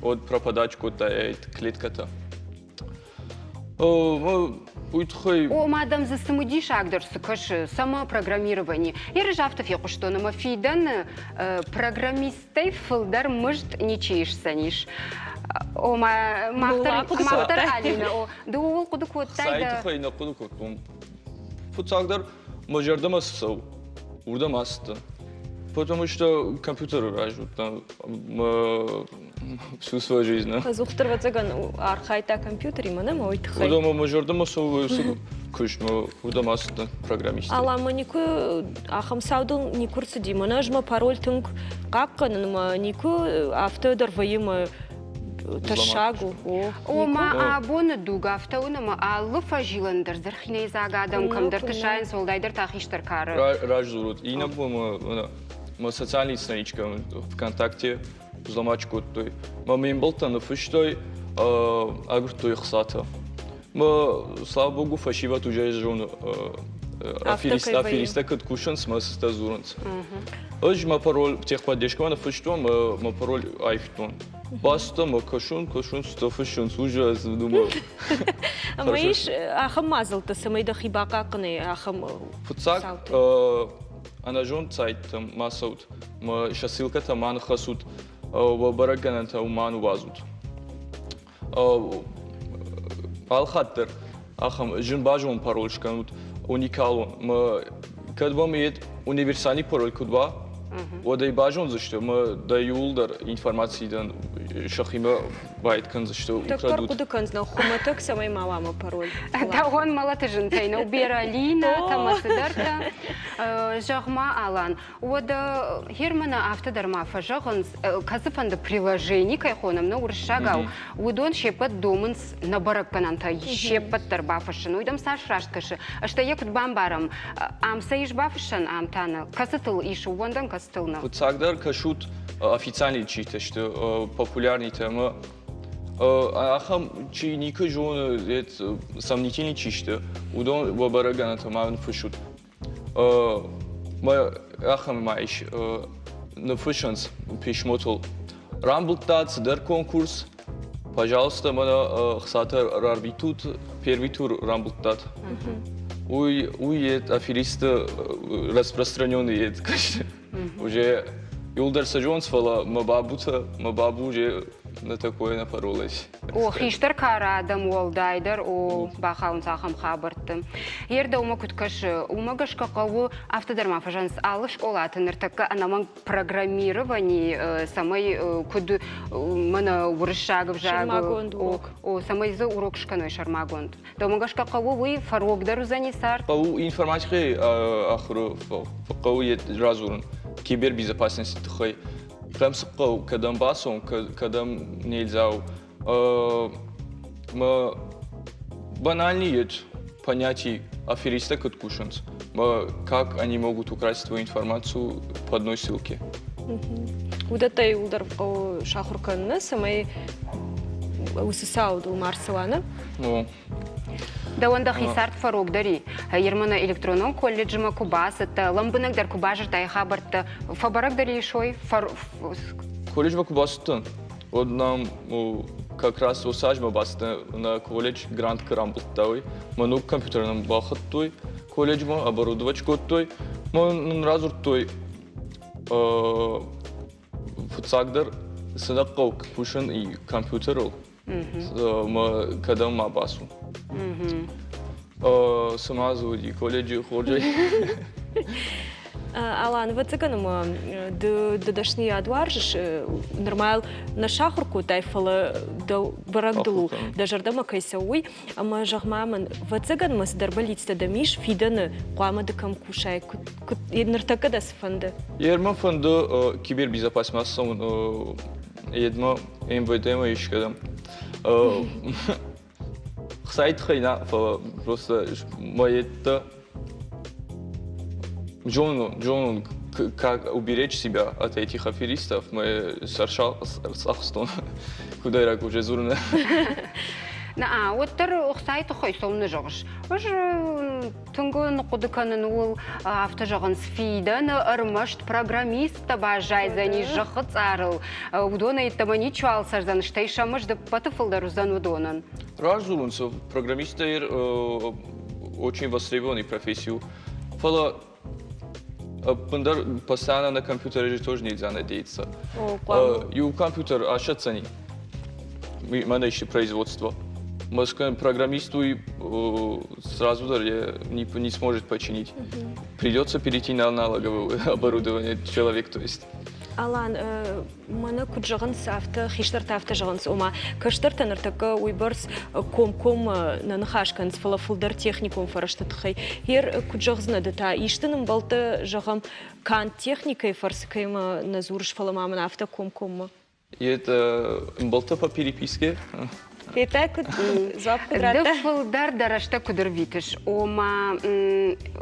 уӕд пропадач кодта клеткӕтӕ. Уый тыххӕй... Ома дӕм дзы цымыдисагдӕр цы кӕсы, цӕмӕ программировани? Ерыс афтӕ фехъуыстон, ӕмӕ фидӕны программисттӕй фылдӕр мызд ничи исдзӕнис. Ома, мах дӕр, Алинӕ, о, ды ууыл хъуыды кодтай? Цӕй тыххӕй нӕ хъуыды кодтон. Фыццагдӕр мӕ зӕрдӕмӕ цы цӕуы, уырдӕм ацыдтӕн. Потому что компьютеры раз уыдтӕн всю свою жизнь. Ӕдзухдӕр, ӕвӕццӕгӕн, архайдта компьютеримӕ, нӕ уый тыххӕй. Уыдон мӕ зӕрдӕмӕ цӕуы уыцы куыстмӕ, уырдӕм ацыдтӕн программистӕй. Алан, мӕ никуы ахӕм цаудыл никуы рцыди. Мӕнӕ ӕз мӕ пароль тынг хъахъхъӕнын, мӕ никуы афтӕ дӕр вӕййы мӕ тӕссаг у. Ома абоны дуг афтӕ у, ӕмӕ алы фӕзилӕн дӕр зырхинӕйдзаг адӕм кӕмдӕрты сайынц, уӕлдайдӕр та хистӕр кары. Раздзурут. Иннӕ бон мӕ социальный страничка ВКонтакте взломать кодтой. Мӕ ме мбӕлттӕ ныффыстой, агуырдтой ӕхцатӕ. Мӕ, слава богу, фӕсивӕд уже зоны, аферисттӕ куыд кусынц, мӕ цытӕ дзурынц. Ӕз мӕ пароль техподдержкӕмӕ ныффыстон, мӕ пароль аивтон. Бацыдтӕн мӕ кӕсын, кӕсын, цытӕ фыссынц, уже ӕз думаю. Ӕмӕ ис ахӕм мадзӕлттӕ, цӕмӕй дӕхи бахъахъхъӕнай ахӕм Фыццаг цауты? Ӕнӕзонд сайттӕм ма цӕут, мӕ сӕ ссылкӕтӕ ма ныххӕцут, уӕ бӕрӕггӕнӕнтӕ ма ныууадзут. Алхатт дӕр ахӕм зын базонын пароль скӕнут, уникалон. Мӕ кӕд уӕм универсальный пароль куыд уа, уӕд ӕй базондзысты ӕмӕ дӕ иууылдӕр информаци дӕн сӕхимӕ байд кӕндзысты. Тӕккӕ хъуыды кӕндзынӕ, хуымӕтӕг цӕмӕй ма уа мӕ пароль. Дӕуӕн мӕлӕты зынтӕй нӕу Бералина, ӕмӕ цыдӕртӕ. Зӕгъ-ма, Алан, уӕдӕ Германы афтӕ дӕр ма фӕзӕгъынц, кӕцыфӕнды приложени кӕй хонӕм нӕ уырыссагау, уыдон се ппӕт домынц нӕ бӕрӕггӕнӕнтӕ се ппӕт дӕр бафыссын. Уый дӕм цас раст кӕсы? Стӕй йӕ куыд бамбарӕм, ам сӕ ис бафыссӕн, ам та нӕ? Кӕцытыл ис ууӕндӕн, кӕцытыл нӕ? Фыццагдӕр кӕсут официальный читӕ сты, популярнитӕ ӕмӕ ахӕм чи никуы зоны, сомнительный чи сты, уыдон уӕ бӕрӕггӕнӕнтӕ ма ныффыссут. Ахӕм ма ис, ныффыссынц писмотыл. Рамбылдта цыдӕр конкурс, пожалуйста, мӕнӕ хцатӕ рарвитут, первый тур рамбылдтат. Уый, уый аферисты распространенный ед, конечно. Уже иуылдӕр сӕ зонынц, фӕлӕ мӕ бабутӕ, мӕ бабу уже на такое напоролась. О, хистӕр кары адӕм уӕлдайдӕр о бахауынц ахӕм хабӕртты. Йе рдӕумӕ куыд кӕсы, уымӕ гӕсгӕ хъӕуы афтӕ дӕр ма фӕзӕгъынц, алы скъолаты ныртӕккӕ ӕнӕмӕнг программировани, цӕмӕй куыд мӕнӕ уырыссаг ӕвзаг Сӕрмагонд урок. О, цӕмӕй дзы урок скӕной сӕрмагонд. Дӕумӕ гӕсгӕ хъӕуы уый фӕрогдӕр уыдзӕни цард? Хъӕуы информатикӕйы ахуыры хъӕуы радзурын кибербезопасности тыххӕй. Кӕм цы хъӕуы, кӕдӕм бацӕуын, кӕдӕм нельзя у. Мӕ банальный ет понятий аферисты куыд кусынц, как они могут украсть твою информацию по одной ссылке. Уыдӕттӕ иууылдӕр хъӕуы сахуыр кӕнын, цӕмӕй уыцы цаудыл ма рцӕуа, нӕ? Ну. Дӕуӕн дӕхи цард фӕрогдӕр и. Ермана электронон колледжмӕ куы бацыдтӕ, лӕмбынӕгдӕр куы базыдтай хабӕрттӕ, фӕбӕрӕгдӕр ис ой? Колледжмӕ куы бацыдтӕн, уӕд нӕм как раз уыцы азмӕ бацыдтӕн нӕ колледж грант куы рамбылдта, уый. Мӕ ног компьютер нӕм балхӕдтой колледжмӕ, оборудовать кодтой. Мӕ нын радзырдтой, фыццагдӕр цы нӕ хъӕуы кусын компьютерыл, мӕ кӕдӕм ма бацу. Цы ма дзы уыди колледжы хорзӕй? Алан, ӕвӕццӕгӕн ӕмӕ ды дӕ дӕсныйад уарзыс, нырма йыл нӕ сахуыр кодтай, фӕлӕ дӕ бӕрӕг дыл у, дӕ зӕрдӕмӕ кӕй цӕуы, уый. Ӕмӕ зӕгъ-ма мын, ӕвӕццӕгӕн мӕ цыдӕр бӕллицтӕ дӕм ис, фидӕны хъуамӕ ды кӕм кусай, куыд ныртӕккӕ дӕ цы фӕнды? Ермӕ фӕнды кибербезопасмӕ цӕуын, едмӕ МВД-мӕ искӕдӕм. Хцайы тыххӕй нӕ, фӕлӕ просто мӕ йедтӕ зонун, зонун, как уберечь себя от этих аферистов, мы ӕрцахстон, куыдӕйраг уже дзурын. На, уӕддӕр ӕхцайы тыххӕй цӕуылнӕ зӕгъыс? Ӕз тынг ныхъхъуыды кӕнын ууыл, афтӕ зӕгъынц, фидӕны ӕрмӕст программисттӕ баззайдзӕни зӕххы цъарыл, уыдонӕй йеддӕмӕ ничиуал цӕрдзӕн, стӕй сӕ мызд ӕппӕты фылдӕр уыдзӕн уыдонӕн. Раст дзурынц, программисттӕ очень востребованный профессию. Фӕлӕ ӕппындӕр постоянно на компьютере же тоже нельзя надеяться. Иу компьютер асӕтдзӕни, мӕнӕ исчи производство. Москве программисту сразу даже не сможет починить. Придется перейти на аналоговое оборудование человек, то есть. Алан, мӕнӕ куыд зӕгъынц, афтӕ хистӕртӕ афтӕ зӕгъынц, ома кӕстӕртӕ ныртӕккӕ уыйбӕрц комкоммӕ нӕ ныхас кӕнынц, фӕлӕ фылдӕр техникон фӕрӕзты тыххӕй. Ер куыд зӕгъдзынӕ ды та, исты нымбӕлттӕ, зӕгъӕм, канд техникӕйы фӕрцы кӕимӕ нӕ дзурыс, фӕлӕ ма мын афтӕ комкоммӕ? Это ӕмбӕлттӕ по переписке. Федтай, куыд дзуапп куыд радта? Ды фылдӕр дӕ рӕстӕг куыд ӕрвитыс? Ома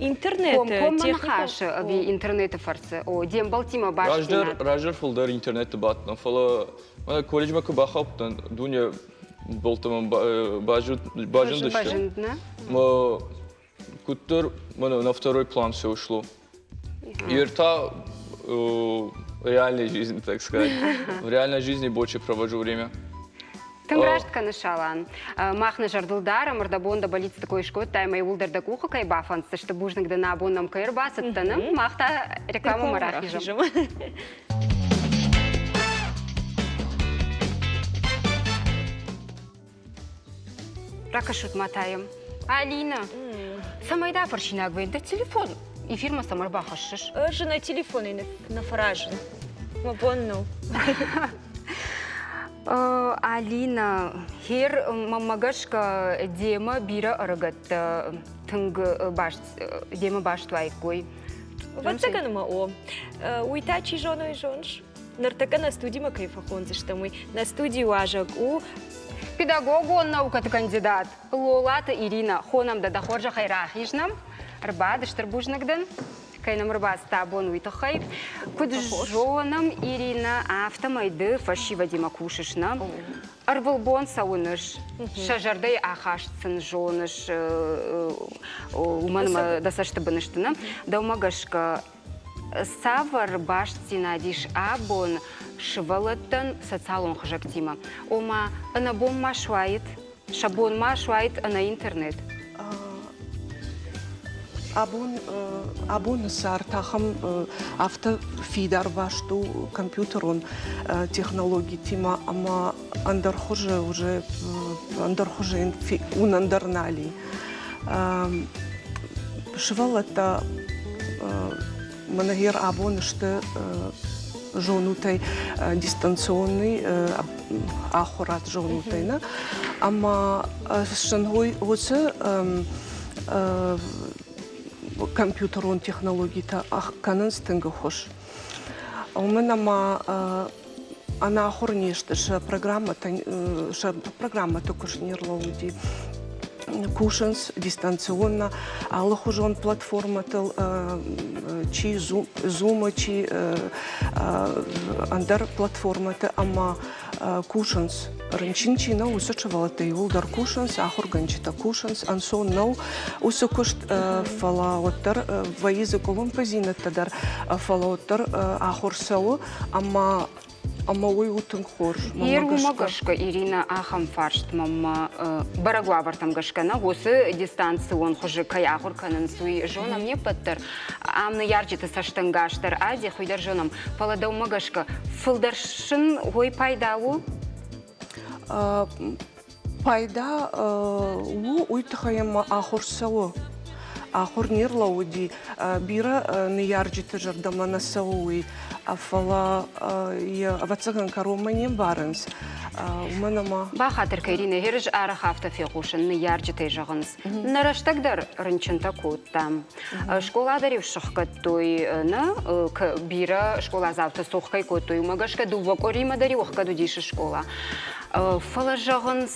интернеты комкоммӕ ныхасы ӕви интернеты фӕрцы? О, де мбӕлттимӕ бастдзинад? Раздӕр фылдӕр интернеты бадтӕн, фӕлӕ мӕнӕ колледжмӕ куы бахаудтӕн, дуне болтӕ мӕм базындысты. Базынд, нӕ? Куыддӕр мӕнӕ на второй план все ушло. И та реальной жизни, так сказать. В реальной жизни больше провожу время. Тынг раст кӕныс, Алан. Мах нӕ зӕрдыл дарӕм, ӕрдӕбон дӕ бӕллицты кой скодтай ӕмӕ иууылдӕр дӕ къухы кӕй бафӕнддзысты. Бузныг дын, абон нӕм кӕй ӕрбацыдтӕ. Мах та рекламӕмӕ рахизӕм. Ракӕсут ма та йӕм. Алина, цӕмӕй дӕ фӕрсинаг вӕййы дӕ телефон эфирмӕ цӕмӕ ӕрбахӕссыс? Ӕз нӕ телефонӕй нӕ фӕразын. Мӕ бон нӕу. Алина, хер мӕмӕ гӕсгӕ демӕ бирӕ ӕрыгӕттӕ тынг баст демӕ баст уаиккой. Ӕвӕццӕгӕн ма о. Уый та чи зоны, зоныс? Ныртӕккӕ нӕ студимӕ кӕй фӕхондзыстӕм, уый нӕ студийы уазӕг у Педагогон наукӕты кандидат Лолаты Ирина. Хонӕм дӕ дӕ хорзӕхӕй рахиз нӕм. Ӕрбад, стыр бузныг дын, кӕй нӕм ӕрбацыдтӕ абон, уый тыххӕй. Куыд зонӕм, Ирина, афтӕмӕй ды фӕсивӕдимӕ кусыс нӕ? Ӕрвылбон сӕ уыныс, сӕ зӕрдӕйы ахаст сын зоныс, уымӕн ӕмӕ дӕ цӕсты бын сты, нӕ? Дӕумӕ гӕсгӕ Цавӕр бастдзинад ис абон сывӕллӕттӕн социалон хызӕгтимӕ? Ома, ӕнӕбон ма суаид, сӕ бон ма суаид ӕнӕ интернет? Абон, абоны цард ахӕм афтӕ фидар баст у компьютерон технологитимӕ ӕмӕ ӕндӕр хуызы уже ӕндӕр хуызы уынӕн дӕр нал и. Сывӕллӕттӕ мӕнӕ гъер абон сты зонутӕй дистанционный ахуырад зонутӕй нӕ ӕмӕ сын уыцы компьютерон технологитӕ кӕнынц тынг ӕххуыс. Уымӕн ӕмӕ ӕнахуыр не сты сӕ программӕтӕ сӕ программӕты куыст не рлӕууыди. Кусынц дистанционно алыхуызон платформӕтыл чи Zoom-ы, чи ӕндӕр платформӕты ӕмӕ кусынц. Рынчын чи нӕу, уыцы сывӕллӕттӕ иууылдӕр кусынц, ахуыргӕнджытӕ кусынц. Ӕнцон нӕу уыцы куыст, фӕлӕ уӕддӕр вӕййы дзы къуылымпыдзинӕдтӕ дӕр, фӕлӕ уӕддӕр ахуыр цӕуы ӕмӕ ӕмӕ уый у тынг хорз. Ер уымӕ гӕсгӕ, Ирина, ахӕм фарст мӕм бӕрӕг уавӕртӕм гӕсгӕ нӕ уыцы дистанцион хуызы кӕй ахуыр кӕнынц, уый зонӕм не ппӕт дӕр. Ам ныййарджыты цӕстӕнгас дӕр адих, уый дӕр зонӕм. Фӕлӕ дӕумӕ гӕсгӕ, фылдӕр сын уый пайда у? Пайда у уый тыххӕй ӕмӕ ахуыр цӕуы. Ахуыр не рлӕууыди, бирӕ ныййарджыты зӕрдӕмӕ нӕ цӕуы уый, фӕлӕ йӕ ӕвӕццӕгӕн кӕронмӕ не мбарынц, уымӕн ӕмӕ Бахатыр кӕн, Иринӕ, ӕз арӕх афтӕ фехъусын, ныййарджытӕй зӕгъынц. Нӕ рӕстӕг дӕр рынчынтӕ кодтам. Скъола дӕр-иу сыхгӕдтой, нӕ бирӕ скъоладзаутӕ цух кӕй кодтой, уымӕ гӕсгӕ дыууӕ къуыримӕ дӕр-иу ӕхгӕд уыдис скъола. Фӕлӕ зӕгъынц,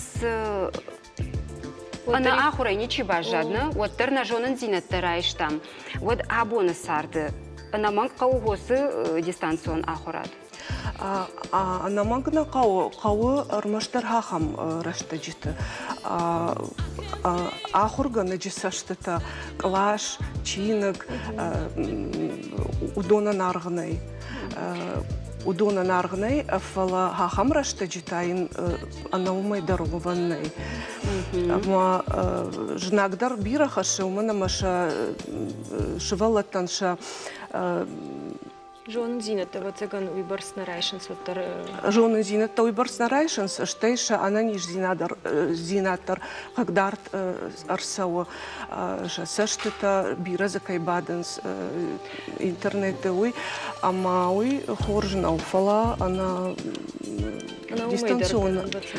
ӕнӕ ахуырӕй ничи баззад, нӕ? Уӕддӕр нӕ зонындзинӕдтӕ райстам. Уӕд абоны царды ӕнӕмӕнг хъӕуы уыцы дистанцион ахуырад? Ӕнӕмӕнг нӕ хъӕуы, хъӕуы ӕрмӕстдӕр ахӕм рӕстӕджыты. Ахуыргӕнӕджы цӕстытӕ, кълас, чиныг, уыдонӕн аргъ нӕй. Уыдонӕн аргъ нӕй, фӕлӕ ахӕм рӕстӕджы та йын ӕнӕ уымӕй дӕр уӕвӕн нӕй. Ӕмӕ знаг дӕр бирӕ хӕссы, уымӕн ӕмӕ сӕ сывӕллӕттӕн сӕ Зонындзинӕдтӕ, ӕвӕццӕгӕн, уыйбӕрц нӕ райсынц уӕддӕр. Зонындзинӕдтӕ уыйбӕрц нӕ райсынц, стӕй сӕ ӕнӕниздзинад дӕр хъыгдард ӕрцӕуы. Сӕ цӕстытӕ бирӕ дзы кӕй бадынц интернеты, уый. Ӕмӕ уый хорз нӕу, фӕлӕ ӕнӕ дистанцион,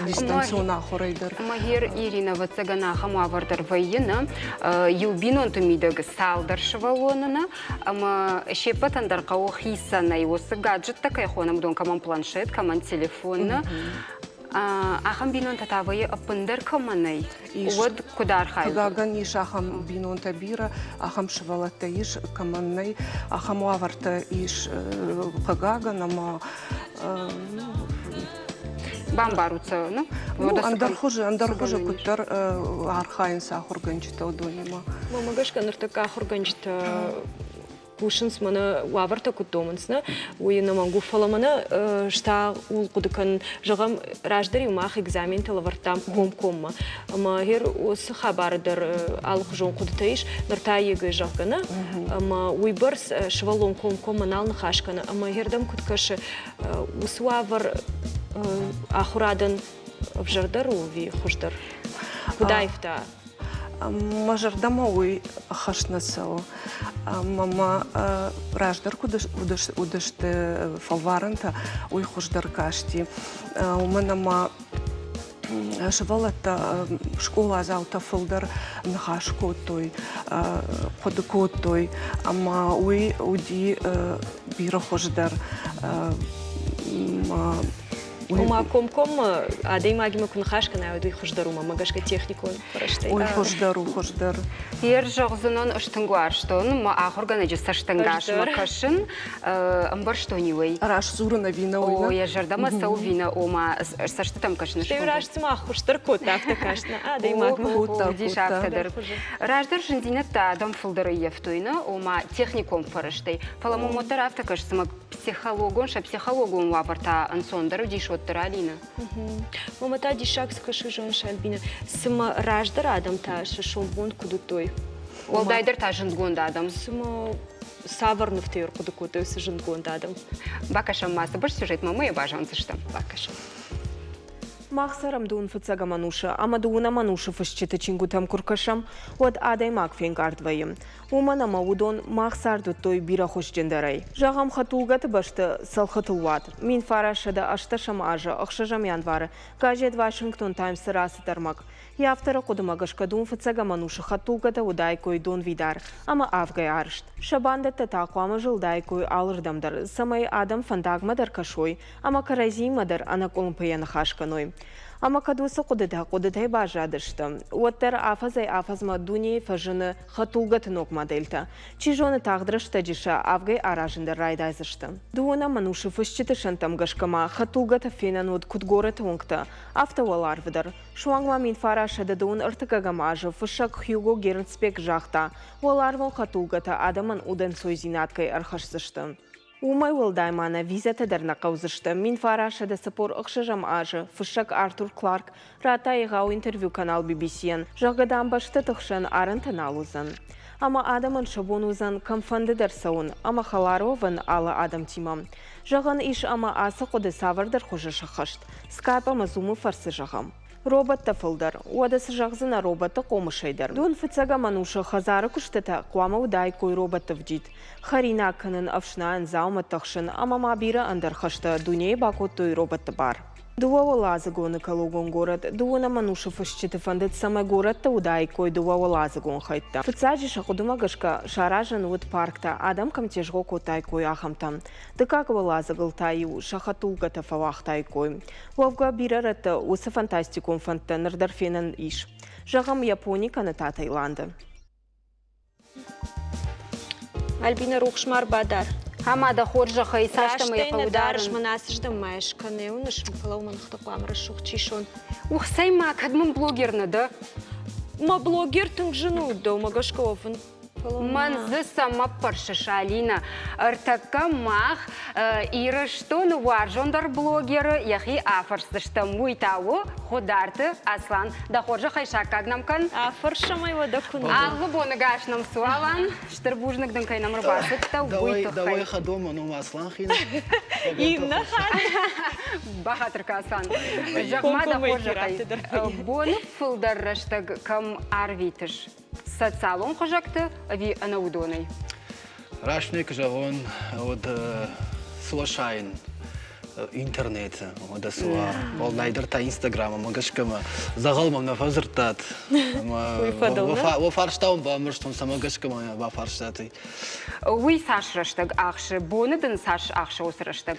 дистанцион ахуырӕй дӕр. Ӕмӕ Ирина, ӕвӕццӕгӕн, ахӕм уавӕр дӕр вӕййы, нӕ? Иу бинонты мидӕг цалдӕр сывӕллоны, нӕ? Ӕмӕ се ппӕтӕн дӕр хъӕуы хицӕнӕй уыцы гаджеттӕ кӕй хонӕм, уыдон кӕмӕн планшет, кӕмӕн телефон. Ахӕм бинонтӕ та вӕййы ӕппындӕр кӕмӕ нӕй, уӕд куыд архайут? Хъыгагӕн, ис ахӕм бинонтӕ бирӕ, ахӕм сывӕллӕттӕ ис, кӕмӕн нӕй, ахӕм уавӕртӕ ис, хъыгагӕн, ӕмӕ Бамбарут сӕ, ну? Ну, ӕндӕр хуызы, ӕндӕр хуызы куыддӕр архайынц ахуыргӕнджытӕ уыдонимӕ. Мӕнмӕ гӕсгӕ ныртӕккӕ ахуыргӕнджытӕ Кусынц мӕнӕ уавӕртӕ куыд домынц, нӕ, уый ӕнӕмӕнг у. Фӕлӕ мӕнӕ ста ууыл хъуыды кӕнын, зӕгъӕм, раздӕр-иу мах экзаментӕ лӕвӕрдтам комкоммӕ. Ӕмӕ гъер уыцы хабары дӕр алыхуызон хъуыдытӕ ис, ныр та ЕГЭ зӕгъгӕ, нӕ? Ӕмӕ уыйбӕрц сывӕллон комкоммӕ нал ныхас кӕны. Ӕмӕ гъердӕм куыд кӕсы, уыцы уавӕр ахуырадӕн ӕвзӕрдӕр у ӕви хуыздӕр? Куыд аивта? Мӕ зӕрдӕмӕ уый ӕххӕст нӕ цӕуы. Ӕмӕ мӕ раздӕр куыд уыдысты фӕлварӕнтӕ, уый хуыздӕр касти. Уымӕн ӕмӕ сывӕллӕттӕ, скъоладзаутӕ фылдӕр ныхас кодтой, хъуыды кодтой, ӕмӕ уый уыди бирӕ хуыздӕр. Ома комкоммӕ адӕймагимӕ куы ныхас кӕнай, уӕд уый хуыздӕр у, мӕ гӕсгӕ техникон фӕрӕзтӕй. Уый хуыздӕр у, хуыздӕр. Ер зӕгъдзынӕн, ӕз тынг уарзтон мӕ ахуыргӕнӕджы цӕстӕнгасмӕ кӕсын, ӕмбӕрстон иуӕй. Раст дзурын ӕви нӕ уый? О, йӕ зӕрдӕмӕ цӕуы ӕви нӕ, ома цӕстытӕм кӕсын. Стӕй раст цыма хуыздӕр кодта, афтӕ каст нӕ адӕймагмӕ. Уыдис афтӕ дӕр. Раздӕр зындзинӕдтӕ адӕм фылдӕр ӕййӕфтой, нӕ, ома техникон фӕрӕзтӕй. Фӕлӕ мӕм уӕддӕр афтӕ кӕсы, цыма психологон, сӕ психологон уавӕр та ӕнцондӕр уыдис уӕддӕр, Алинӕ? Мама та диссаг цы кӕсы, зоныс, Альбина, цыма раздӕр адӕм та сӕ сомбон куыд уыдтой? Уӕлдайдӕр та зындгонд адӕм. Цыма цавӕр нывтӕ ӕрхъуыды кодтой уыцы зындгонд адӕм? Бакӕсӕм ма цыбыр сюжетмӕ ӕмӕ йӕ базондзыстӕм. Бакӕсӕм. Мах цӕрӕм дыууын фыццӕгӕм ӕнусы ӕмӕ дыууынӕм ӕнусы фысджыты чингуытӕм куы ркӕсӕм, уӕд адӕймаг фенкъард вӕййы. Уымӕн ӕмӕ уыдон мах цард уыдтой бирӕ хуызджындӕрӕй. Зӕгъӕм, хӕдтулгӕты бӕсты цӕлхытыл уад. 1918 азы ӕхсӕзӕм январы газет Вашингтон Таймс-ы рацыд ӕрмӕг. Йӕ авторы хъуыдымӕ гӕсгӕ дон фыццӕгӕм ӕнусы хӕдтулгӕтӕ уыдаиккой донвидар ӕмӕ авгӕй арызт. Сӕ бандӕттӕ та хъуамӕ зылдаиккой алырдӕм дӕр, цӕмӕй адӕм фӕндагмӕ дӕр кӕсой ӕмӕ кӕрӕдзиимӕ дӕр ӕнӕкъуылымпыйӕ ныхас кӕной. Ӕмӕ кӕд уыцы хъуыдытӕ хъуыдытӕй баззадысты, уӕддӕр афӕдзӕй-афӕдзмӕ дунейы фӕзыны хӕдтулгӕты ног модельтӕ. Чи зоны, тагъд рӕстӕджы сӕ авгӕй аразын дӕр райдайдзысты. Дыууынӕм ӕнусы фысджыты сӕнттӕм гӕсгӕ ма хӕдтулгӕтӕ фенӕн уыд куыд горӕты уынгтӕ, афтӕ уӕларвы дӕр. Суанг ма 1900 ӕртыккӕгӕм азы фыссӕг Хьюго Гернцбек загъта, уӕларвон хӕдтулгӕтӕ адӕмӕн удӕнцойдзинад кӕй ӕрхӕсдзысты. Уымӕй уӕлдай ма нӕ визӕтӕ дӕр нӕ хъӕудзысты. 1946 азы фыссӕг Артур Кларк радта егъау интервью канал BBC-йӕн, зӕгъгӕ, дам, бӕстӕты хсӕн арӕнтӕ нал уыдзӕн. Ӕмӕ адӕмӕн сӕ бон уыдзӕн кӕмфӕнды дӕр цӕуын ӕмӕ хӕлар уӕвын алы адӕмтимӕ. Зӕгъӕн ис, ӕмӕ ацы хъуыды цавӕрдӕр хуызы сӕххӕст. Скайп ӕмӕ Zoom-ы фӕрцы зӕгъӕм. Роботтӕ фылдӕр. Уӕдӕ цы зӕгъдзынӕ роботты хъомысӕй дӕр? Дон фыццӕгӕм ӕнусы хӕдзары куыстытӕ хъуамӕ уыдаиккой роботты вджид. Хӕринаг кӕнын, ӕфснайын, дзаумӕттӕ хсын ӕмӕ ма бирӕ ӕндӕр хӕстӕ дунейы бакодтой роботты бар. Дыууӕуӕладзыгон экологон горӕт дыууынӕм ӕнусы фысджыты фӕндыд, цӕмӕй горӕтты уыдаиккой дыууӕуӕладзыгон хӕйттӕ. Фыццаджы сӕ хъуыдымӕ гӕсгӕ саразӕн уыд парктӕ, адӕм кӕм тезгъо кодтаиккой, ахӕмтӕ. Дыккаг уӕладзыгыл та-иу сӕ хӕдтулгӕтӕ фӕуагътаиккой. Уӕвгӕ, бирӕ рӕтты уыцы фантастикон фӕндтӕ ныр дӕр фенӕн ис. Зӕгъӕм, Япони кӕнӕ та Таиланды. Альбина, рухс ма рбадар. Ӕмӕ дӕ хорзӕхӕй цастӕ мӕ хъӕуы дарыс, мӕн ацыздӕм ма скӕн, уыныс, фӕлӕ мӕ ныхты хъуамӕ рӕсугъд сисон. Ухсӕй ма кӕд мын блогер нӕ дӕ? Мӕ блогер тынг зын у, дӕумӕ гӕсгӕ уӕвын. Мӕн дзы цӕмӕ фӕрсыс, Алинӕ? Ӕртӕккӕ мах Ирыстоны уарзондӕр блогеры йӕхи афӕрсдзыстӕм. Уый та у Хударты Аслан. Дӕ хорзӕхӕй саккаг нӕм кӕн. Афӕрсӕм ӕй уӕдӕ куы нӕ. Алы боны гас нӕм цы Алан. Стыр бузныг дын кӕй нӕм ӕрбацыдтӕ, уый тыххӕй. Дӕуӕй хӕдон ном Аслан хин. Иннӕ хатт. Бахатыр кӕ, Аслан. Зӕгъ-ма дӕ хорзӕхӕй, боны фылдӕр рӕстӕг кӕм арвитыс? Социалон хызӕгты ӕви ӕнӕуыдонӕй? Раст не куы зӕгъон, уӕд слушаин интернеты, уӕдӕ цы уа, уӕлдайдӕр та Инстаграмы мӕ гӕсгӕ мӕ дзӕгъӕл мӕм нӕ фӕдзырдтат. Уӕ фарста уын бамбӕрстон, цӕмӕ гӕсгӕ мӕ бафарстат. Уый цас рӕстӕг ахсы? Боны дын цас ахсы уыцы рӕстӕг?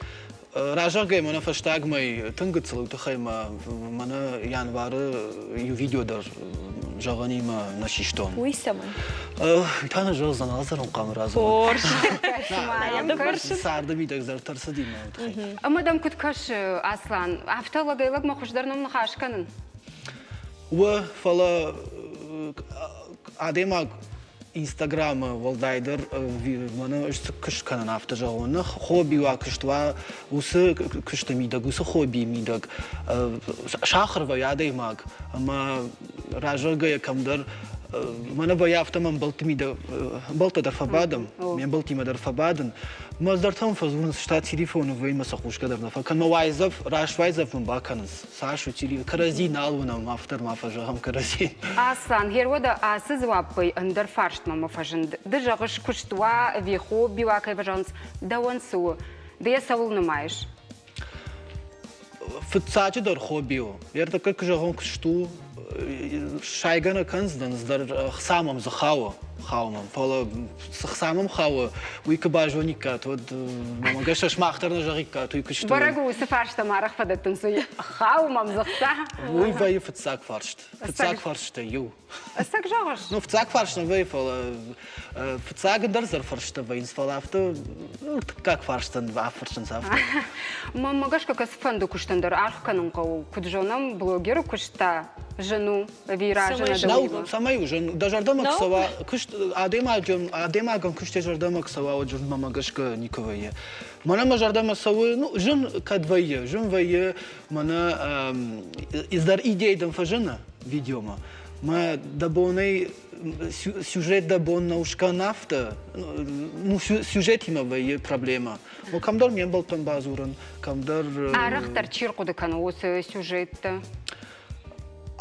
Разӕггӕй мӕнӕ фӕстагмӕ тынг гыццыл у тыххӕй мӕ мӕнӕ январы иу видео дӕр зӕгъӕнимӕ нӕ систон. Уый цӕмӕн? Уый та нӕ зӕгъдзӕн, алцӕрон хъуамӕ радзурон. Хорз. Царды мидӕг зӕрдӕ ӕрцыди мӕ тыххӕй. Ӕмӕ дӕм куыд кӕсы, Аслан, афтӕ лӕгӕй-лӕгмӕ хуыздӕр ном ныхас кӕнын? Уӕ, фӕлӕ адӕймаг. Инстаграмы уӕлдайдӕр мӕнӕ ӕз цы куыст кӕнын, афтӕ зӕгъон, хобби уа, куыст уа, уыцы куысты мидӕг, уыцы хоббийы мидӕг сахуыр вӕййы адӕймаг ӕмӕ разӕргӕйӕ кӕмдӕр мӕнӕ вӕййы афтӕ мӕ ӕмбӕлтты мидӕг ӕмбӕлттӕ дӕр фӕбадӕм, ме мбӕлттимӕ дӕр фӕбадын. Мӕ дӕртӕм фӕдзурынц, ста телефоны вӕййы мӕ сӕ хъусгӕ дӕр нӕ фӕкӕн. Мӕ уайдзӕф, раст уайдзӕф мын бакӕнынц. Цас у телевизор, кӕрӕдзи нал уынӕм, афтӕ ма фӕзӕгъӕм кӕрӕдзи. Аслан, гъеруӕдӕ ацы дзуаппӕй ӕндӕр фарстмӕ мӕ фӕзынд. Ды зӕгъыс, куыст уа ӕви хобби уа, кӕй фӕзӕгъынц, дӕуӕн цы у? Ды йӕ цӕуыл нымайыс? Фыццаджыдӕр хобби у. Ӕртӕккӕ куы зӕгъон, куыст у, сайгӕ нӕ кӕндзынӕн, дӕр ӕхца мӕм дзы хауы, хауы мӕм. Фӕлӕ цы хца мӕм хауы, уый куы базониккат, уӕд мӕ гӕсгӕ сымах дӕр нӕ зӕгъиккат, уый куыст у. Бӕрӕг у, уыцы фарстӕм арӕх фӕдӕттынц, уый хауы мӕм дзы хца. Уый вӕййы фыццаг фарст. Фыццаг фарстӕй иу. Ӕцӕг зӕгъыс? Ну, фыццаг фарст нӕ вӕййы, фӕлӕ фыццаг ӕндӕр цӕр фӕрстӕ вӕййынц, фӕлӕ афтӕ дыккаг фарстӕн афӕрсынц афтӕ. Мӕнмӕ гӕсгӕ кӕцыфӕнды куыстӕн дӕр аргъ кӕнын хъӕуы. Куыд зонӕм, блогеры куыст та зын у ӕви разы нӕ дӕ Цӕмӕй у зын? Дӕ зӕрдӕмӕ куы цӕуа, куыст адӕймаджы адӕймагӕн куыст йӕ зӕрдӕмӕ куы цӕуа, уӕд зын мӕнмӕ гӕсгӕ никуы вӕййы. Мӕнӕ мӕ зӕрдӕмӕ цӕуы, ну, зын кӕд вӕййы, зын вӕййы, мӕнӕ издӕр идея дӕм фӕзыны, видеомӕ. Мӕ дӕ бонӕй сюжет дӕ бон нӕу скӕн афтӕ, ну, сюжетимӕ вӕййы проблемӕ. Ну, кӕмдӕр ме мбӕлттӕн бадзурын, кӕмдӕр... Арӕхдӕр чи рхъуыды кӕны уыцы сюжеттӕ?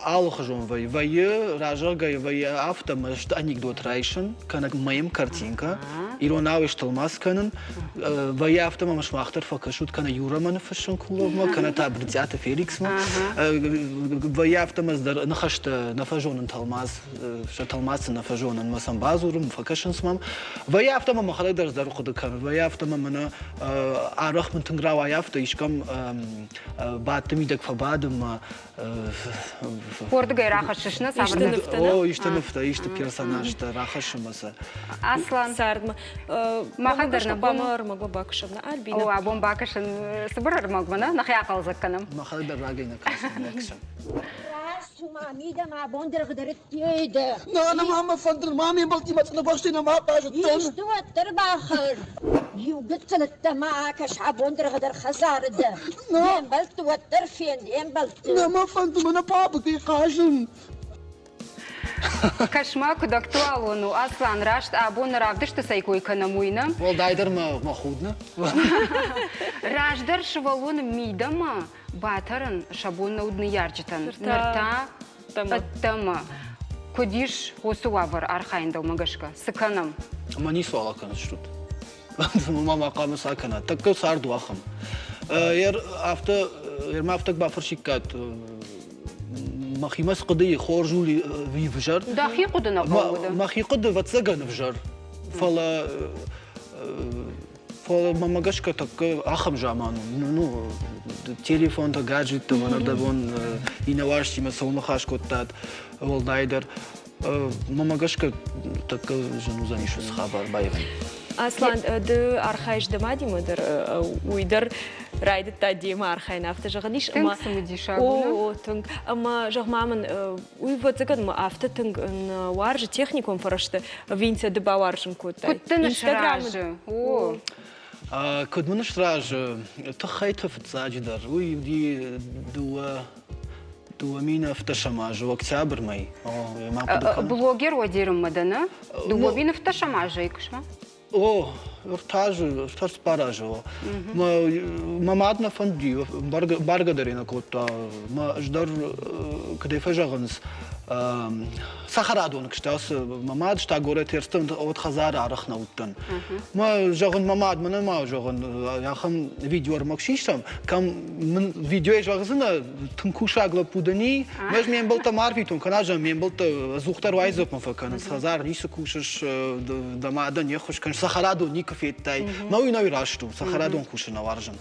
Алыхуызон вӕййы. Вӕййы, разӕггӕй вӕййы афтӕ, мӕ анекдот райсын, кӕнӕ мӕм картинкӕ, иронау стӕлмац кӕнын. Вӕййы афтӕ мӕм сымах дӕр фӕкӕсут, кӕнӕ Юрамӕ ныффыссын Куловмӕ, кӕнӕ та Брытъиаты Феликсмӕ. Вӕййы афтӕ мӕ дӕр ныхӕстӕ нӕ фӕзонын тӕлмац, сӕ тӕлмац нӕ фӕзонын, мӕ сӕм бадзурын, фӕкӕсынц мӕм. Вӕййы афтӕ мӕ мӕхӕдӕг дӕр дӕр хъуыды кӕнын. Вӕййы афтӕ мӕ мӕнӕ арӕх мын тынг рауайы афтӕ, искӕм бадты мидӕг фӕбадын мӕ Уырдыгӕй рахӕссыс нӕ цавӕр нывтӕ? О, исты нывтӕ, исты персонажтӕ рахӕссын мӕ сӕ. Аслан. Цардмӕ. Махӕн дӕр нӕ бон ӕрмӕгмӕ бакӕсӕм нӕ Альбина. О, абон бакӕсын цыбыр ӕрмӕгмӕ, нӕ? Нӕхи ахъӕлдзӕг кӕнӕм. Махӕн дӕр рагӕй нӕ кӕсӕм. Мидӕмӕ абон дыргъдӕрыдтейдӕ. Нана, мама, фӕндыр, ма ме мбӕлттимӕ цъыныбӕсты нӕма базыдтон. Исты уӕддӕр бахӕр. Иу гыццыл ма акӕс абон дыргъдӕр хӕдзары дӕ. Де мбӕлтты уӕддӕр фен, де мбӕлтты. Нӕ мӕ фӕнды мӕнӕ папӕтӕй хъазын. Кӕс-ма, куыд актуалон у, Аслан, раст абон нӕ равдысты цӕй кой кӕнӕм, уый нӕ? Уӕлдайдӕр мӕ мӕ худны. Раздӕр сывӕллоны мидӕмӕ батӕрын сӕ бон нӕ уыд ныййарджытӕн. Ныр та ӕддӕмӕ. Куыд ис уыцы уавӕр архайын дӕумӕ гӕсгӕ? Цы кӕнӕм? Ӕмӕ ницыуал акӕныстут. Ма ма хъуамӕ цы акӕна? Тӕккӕ цард у ахӕм. Афтӕ, ма афтӕ бафӕрсиккат, мӕхимӕ цы хъуыдыйы хорз у ӕви взӕр? Дӕхи хъуыды нӕ хъӕуы. Мӕхи хъуыды, ӕвӕццӕгӕн, ӕвзӕр. Фӕлӕ Фӕлӕ мӕмӕ гӕсгӕ тӕккӕ ахӕм заман у. Ну, телефонтӕ, гаджеттӕ, мӕнӕ дӕ бон иннӕ уарзтимӕ цӕуыл ныхас кодтат, уӕлдайдӕр. Мӕмӕ гӕсгӕ тӕккӕ зын уыдзӕнис уыцы хабар баивын. Аслан, ды архайыс дӕ мадимӕ дӕр, уый дӕр райдыдта демӕ архайын, афтӕ зӕгъӕн ис. Тынг цымыдисаг у. О, тынг. Ӕмӕ зӕгъ-ма мын, уый ӕвӕццӕгӕн мӕ афтӕ тынг уарзы техникон фӕрӕзты, ӕви ды бауарзын кодтай? Куыд дын сразы? О. Куыд мын сразы? Тыххӕйты фыццаджыдӕр. Уый уыди 2017 азы октябрьмӕ. Блогер уӕдерынмӕ дӕ, нӕ? 2017 азӕй куысмӕ? О, ӕртӕ азы, ӕртӕ-цыппар азы. Мӕ мад нӕ фӕнди, бӕргӕ дӕр нӕ кодта. Мӕ ӕз дӕр, куыдӕй фӕзӕгъынц, цӕхӕрадоны куыста ацы мӕ мад, ста горӕты ӕрцыдтӕн, уӕд хӕдзары арӕх нӕ уыдтӕн. Мӕ зӕгъын, мӕ мад мӕнӕ ма зӕгъын, ахӕм видеоӕрмӕг систам, кӕм мын видеойы зӕгъдзынӕ, тынг кусаг лӕппу дӕ ни, ӕз ме мбӕлттӕм арвитон, кӕнӕ зӕгъын, ме мбӕлттӕ ӕдзухдӕр уайдзӕфмӕ фӕкӕнынц, хӕдзар ницы кусыс, дӕ мадӕн не ххуыс кӕныс, цӕхӕрадон никуы федтай. Нӕуи нӕуи раст у, цӕхӕрадон кусын нӕ уарзын.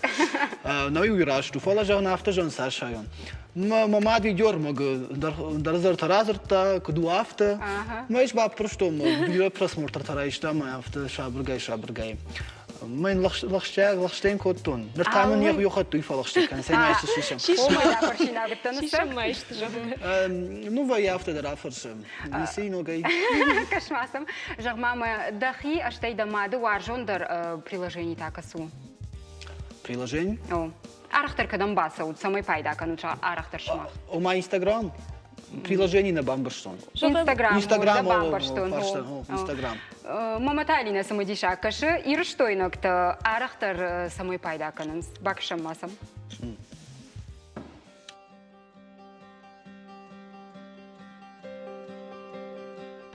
Нӕуи уый раст у, фӕлӕ зӕгъын, афтӕ зӕгъын цас сайон. Мӕ мад видеоӕрмӕг дӕр дзырдтӕ радзырдта, куыд у афтӕ. Мӕ ис баппӕрстон, бирӕ просмотртӕ райста, мӕ афтӕ сабыргай-сабыргай. Мӕн лӕгъстӕ лӕгъстӕ кодтон. Ныр та мын йӕ хатт уый фӕлӕгъстӕ кӕн, цӕй ма исты сисӕм. Сисӕм ма исты, зӕгъгӕ. Ну, вӕййы афтӕ дӕр афӕрсӕм. Ницы ногӕй. Кӕс-ма сӕм. Зӕгъ-ма мӕ, дӕхи, стӕй дӕ мады уарзондӕр приложени та кӕцы у? Приложение? О. Арӕхдӕр кӕдӕм бацӕут, цӕмӕй пайда кӕнут арӕхдӕр сымах? Ома Инстаграм? Приложение нӕ бамбӕрстон. Инстаграм. Инстаграм бамбӕрстон. Инстаграм. Мамӕ та Алинӕ цымыдисаг кӕсы, ирыстойнӕгтӕ арӕхдӕр цӕмӕй пайда кӕнынц? Бакӕсӕм ма сӕм.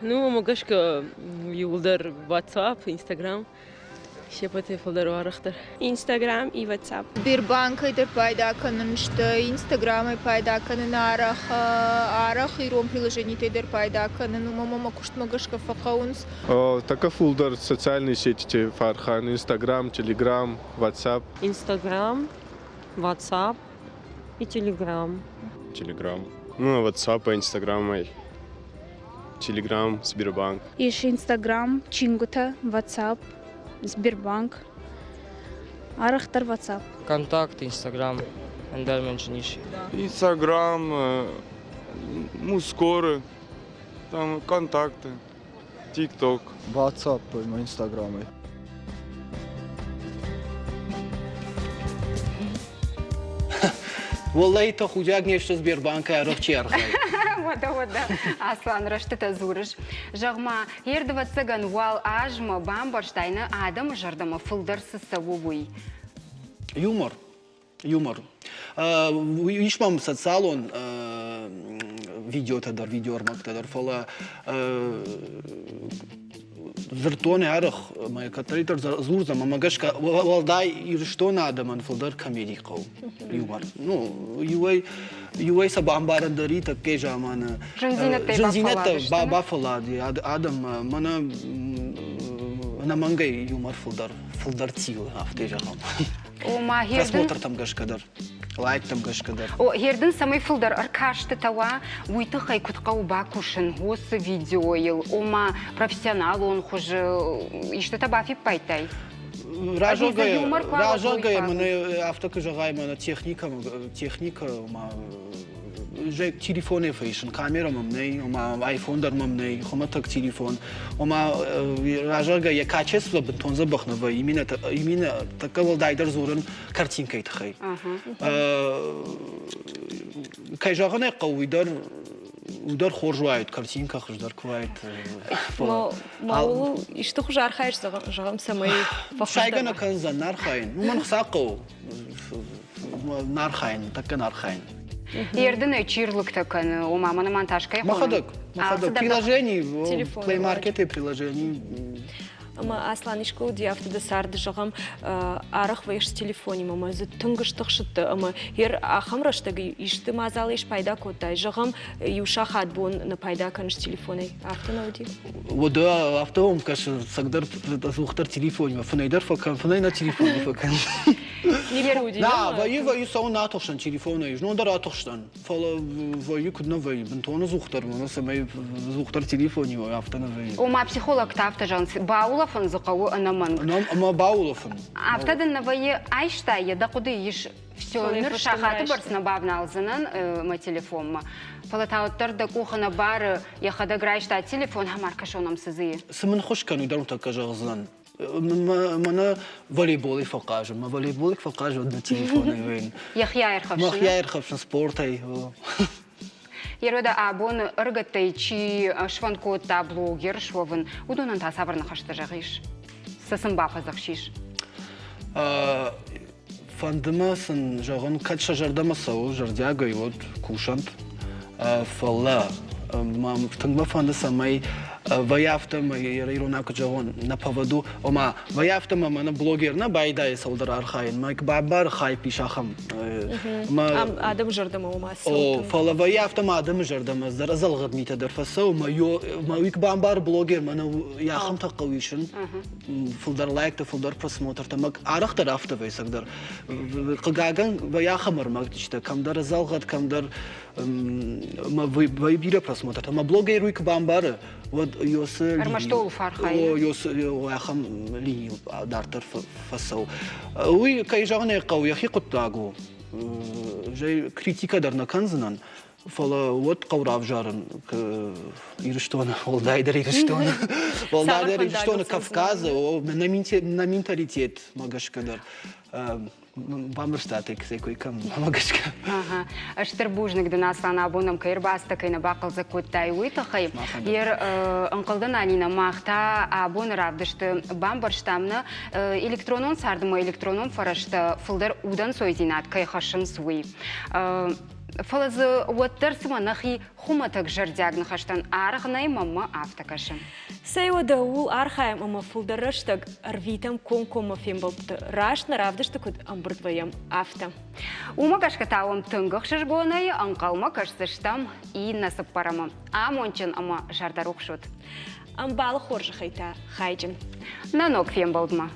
Ну, уымӕ гӕсгӕ иууылдӕр WhatsApp, Instagram се ппӕтӕй фылдӕр уарӕхдӕр. Instagram и WhatsApp. Сбербанкӕй дӕр пайда кӕнын, стӕй Инстаграмӕй пайда кӕнын арӕх, арӕх ирон приложенитӕй дӕр пайда кӕнын, уымӕн ӕмӕ куыстмӕ гӕсгӕ фӕхъӕуынц. Тӕккӕ фулдӕр социальные сети фархайын Инстаграм, Телеграм, WhatsApp. Инстаграм, WhatsApp и Телеграм. Телеграм. Ну, WhatsApp, Инстаграмӕй. Телеграм, Сбербанк. Ис Инстаграм, чингуытӕ, WhatsApp, Сбербанк. Арӕхдӕр WhatsApp. Контакт, Инстаграм, ӕндӕр мӕнчы ис. Инстаграм, Мускоры, там контакты, ТикТок. WhatsApp ӕмӕ Инстаграмӕй. Уӕллӕй, тӕхудиаг не сты Сбербанкӕй арӕх чи архайы. Уӕдӕ, уӕдӕ, Аслан, рӕстытӕ дзурыс. Зӕгъ-ма, йе рдывӕццӕгӕн уал азмӕ бамбӕрстай нӕ адӕмы зӕрдӕмӕ фылдӕр цы цӕуы, уый? Юмор. Юмор. Ис мӕм социалон видеотӕ дӕр, видеоӕрмӕгтӕ дӕр, фӕлӕ дзырдтон арӕх, ӕмӕ кӕддӕриддӕр дзурдзӕн, мӕ гӕсгӕ уӕлдай Ирыстоны адӕмӕн фылдӕр комеди хъӕуы. Юмор. Ну, иуӕй иуӕй сӕ бамбарын дӕр и тӕккӕ заманы. Зындзинӕдтӕ бафӕллад адӕм мӕнӕ ӕнӕмӕнгӕй юмор фылдӕр фылдӕр тилы, афтӕ зӕгъӕм. Ома, Просмотртӕм гӕсгӕ дӕр, лайктӕм гӕсгӕ дӕр. О, Гердын цӕмӕй фылдӕр ӕркастытӕ уа, уый тыххӕй куыд хъӕуы бакусын уыцы видеойыл, ома профессионалон хуызы истытӕ бафиппайдтай? Разӕгӕй мӕнӕ афтӕ куы зӕгъай, мӕнӕ техникӕ, техникӕ, ома телефонӕй фӕисын, камерӕ мӕм нӕй, ома айфон дӕр мӕм нӕй, хуымӕтӕг телефон. Ома разӕгӕй йӕ качество бынтон дзӕбӕх нӕ вӕййы, именно, именно тӕккӕ уӕлдайдӕр дзурын картинкӕйы тыххӕй. Кӕй зӕгъын ӕй хъӕуы, уый дӕр уый дӕр хорз уаид, картинкӕ хуыздӕр куы уаид. Ма ууыл исты хуызы архайыс, зӕгъӕм, цӕмӕй фӕхуыздӕр Сайгӕ нӕ кӕндзӕн, нӕ архайын. Уымӕн хца хъӕуы. Нӕ архайын, тӕккӕ нӕ архайын. Ердынӕй чи рлыгтӕ кӕны, ома мӕнӕ монтаж кӕй хоны? Мӕхӕдӕг, мӕхӕдӕг. Приложений, Play Market-ы приложений. Ӕмӕ Аслан искуы уыди афтӕ дӕ царды, зӕгъӕм, арӕх вӕййыс телефонимӕ ӕмӕ дзы тынг стыхсыдтӕ ӕмӕ ер ахӕм рӕстӕг исты мадзалӕй спайда кодтай, зӕгъӕм, иу сахат бон нӕ пайда кӕныс телефонӕй, афтӕ нӕ уыди? Уӕдӕ афтӕ уым кӕсы, цӕгдӕр ӕдзухдӕр телефонимӕ фынӕй дӕр фӕкӕн, фынӕй нӕ телефоны фӕкӕн. Нӕ, вӕййы, вӕййы, цӕуын атыхсӕн телефонӕй, знон дӕр атыхстӕн, фӕлӕ вӕййы, куыд нӕ вӕййы, бынтон ӕдзухдӕр мӕнӕ цӕмӕй ӕдзухдӕр телефонимӕ, афтӕ нӕ вӕййы. Ома психологтӕ афтӕ зӕгъынц, баулӕфын дзы хъӕуы ӕнӕмӕнг. Ӕмӕ баулӕфын. Афтӕ дын нӕ вӕййы, айстай йӕ, дӕ хъуыдыйы ис все, ныр сахаты бӕрц нӕ бавналдзынӕн мӕ телефонмӕ. Фӕлӕ та уӕддӕр дӕ къухы нӕ бары, йӕхӕдӕг райста телефон, ӕмӕ ӕркӕсон ӕм цы дзы и. Цы мын хуыз кӕны, уый дӕр тӕккӕ зӕгъдзынӕн. Мӕнӕ волейболӕй фӕхъазын. Мӕ волейболӕй фӕхъазын нӕ телефонӕй вӕййын. Йӕхи аирхӕфсын? Мӕхи аирхӕфсын спортӕй. Ерода абон ӕрыгӕттӕй чи сфӕнд кодта блогер суӕвын, уыдонӕн та цавӕр ныхӕстӕ зӕгъис? Цы сын бафӕдзӕхсис? Фӕнды мӕ сын зӕгъын, кӕд сӕ зӕрдӕмӕ цӕуы, зӕрдиагӕй уӕд кусӕнт. Фӕлӕ тынг мӕ фӕнды, цӕмӕй вӕййы афтӕ, мӕ иронау куыд зӕгъон, на поводу, ома вӕййы афтӕ, мӕ мӕнӕ блогер нӕ байдайы цӕуылдӕр архайын, мӕ бабары хайп ис ахӕм. Адӕмы зӕрдӕмӕ ома цӕуы. Фӕлӕ вӕййы афтӕ, мӕ адӕмы зӕрдӕмӕ ӕдзӕлгъӕд митӕ дӕр фӕцӕуы, мӕ уый куы бамбары блогер, мӕнӕ ахӕмтӕ хъӕуы исын, фылдӕр лайктӕ, фылдӕр просмотртӕ. Мӕ арӕхдӕр афтӕ вӕййы цӕгдӕр. Хъыгагӕн, вӕййы ахӕм ӕрмӕгтытӕ, кӕмдӕр ӕдзӕлгъӕд, кӕмдӕр мӕ вӕййы бирӕ просмотр. просмотртӕ. Ӕмӕ блогер уый куы бамбары, уӕд ёсы Ӕрмӕст ууыл фӕархайы. О, ёсы ахӕм линийыл дарддӕр фӕцӕуы. Уый, кӕй зӕгъын ӕй хъӕуы, йӕхи хъуыддаг у. Зӕй критикӕ дӕр нӕ кӕндзынӕн, фӕлӕ уӕд хъӕуы равзарын Ирыстоны, уӕлдайдӕр Ирыстоны, уӕлдайдӕр Ирыстоны, Кавказы, нӕ менталитетмӕ гӕсгӕ дӕр бамбӕрстат кой кӕм мӕ гӕсгӕ. Стыр бузныг дын, Аслан, абон нӕм кӕй ӕрбацыдтӕ, кӕй нӕ бахъӕлдзӕг кодтай, уый тыххӕй. Ер ӕнхъӕлдӕн, Анина, мах та абоны равдысты бамбӕрстам нӕ электронон цардмӕ электронон фӕрӕзтӕ фылдӕр удӕнцойдзинад кӕй хӕссынц, уый. Фӕлӕ дзы уӕддӕр цыма нӕхи хуымӕтӕг зӕрдиаг ныхӕстӕн аргъ нӕй, мӕнмӕ афтӕ кӕсы. Цӕй уӕдӕ ууыл архайӕм ӕмӕ фылдӕр рӕстӕг ӕрвитӕм комкоммӕ фембӕлдты, раст нӕ равдысты куыд ӕмбырд вӕййӕм, афтӕ. Уымӕ гӕсгӕ та уӕм тынг ӕхсызгонӕй ӕнхъӕлмӕ кӕсдзыстӕм иннӕ цыппӕрӕмы. Амондджын ӕмӕ зӕрдӕрухс ут! Ӕмбалы хорзӕхӕй та хайджын. Нӕ ног фембӕлдмӕ!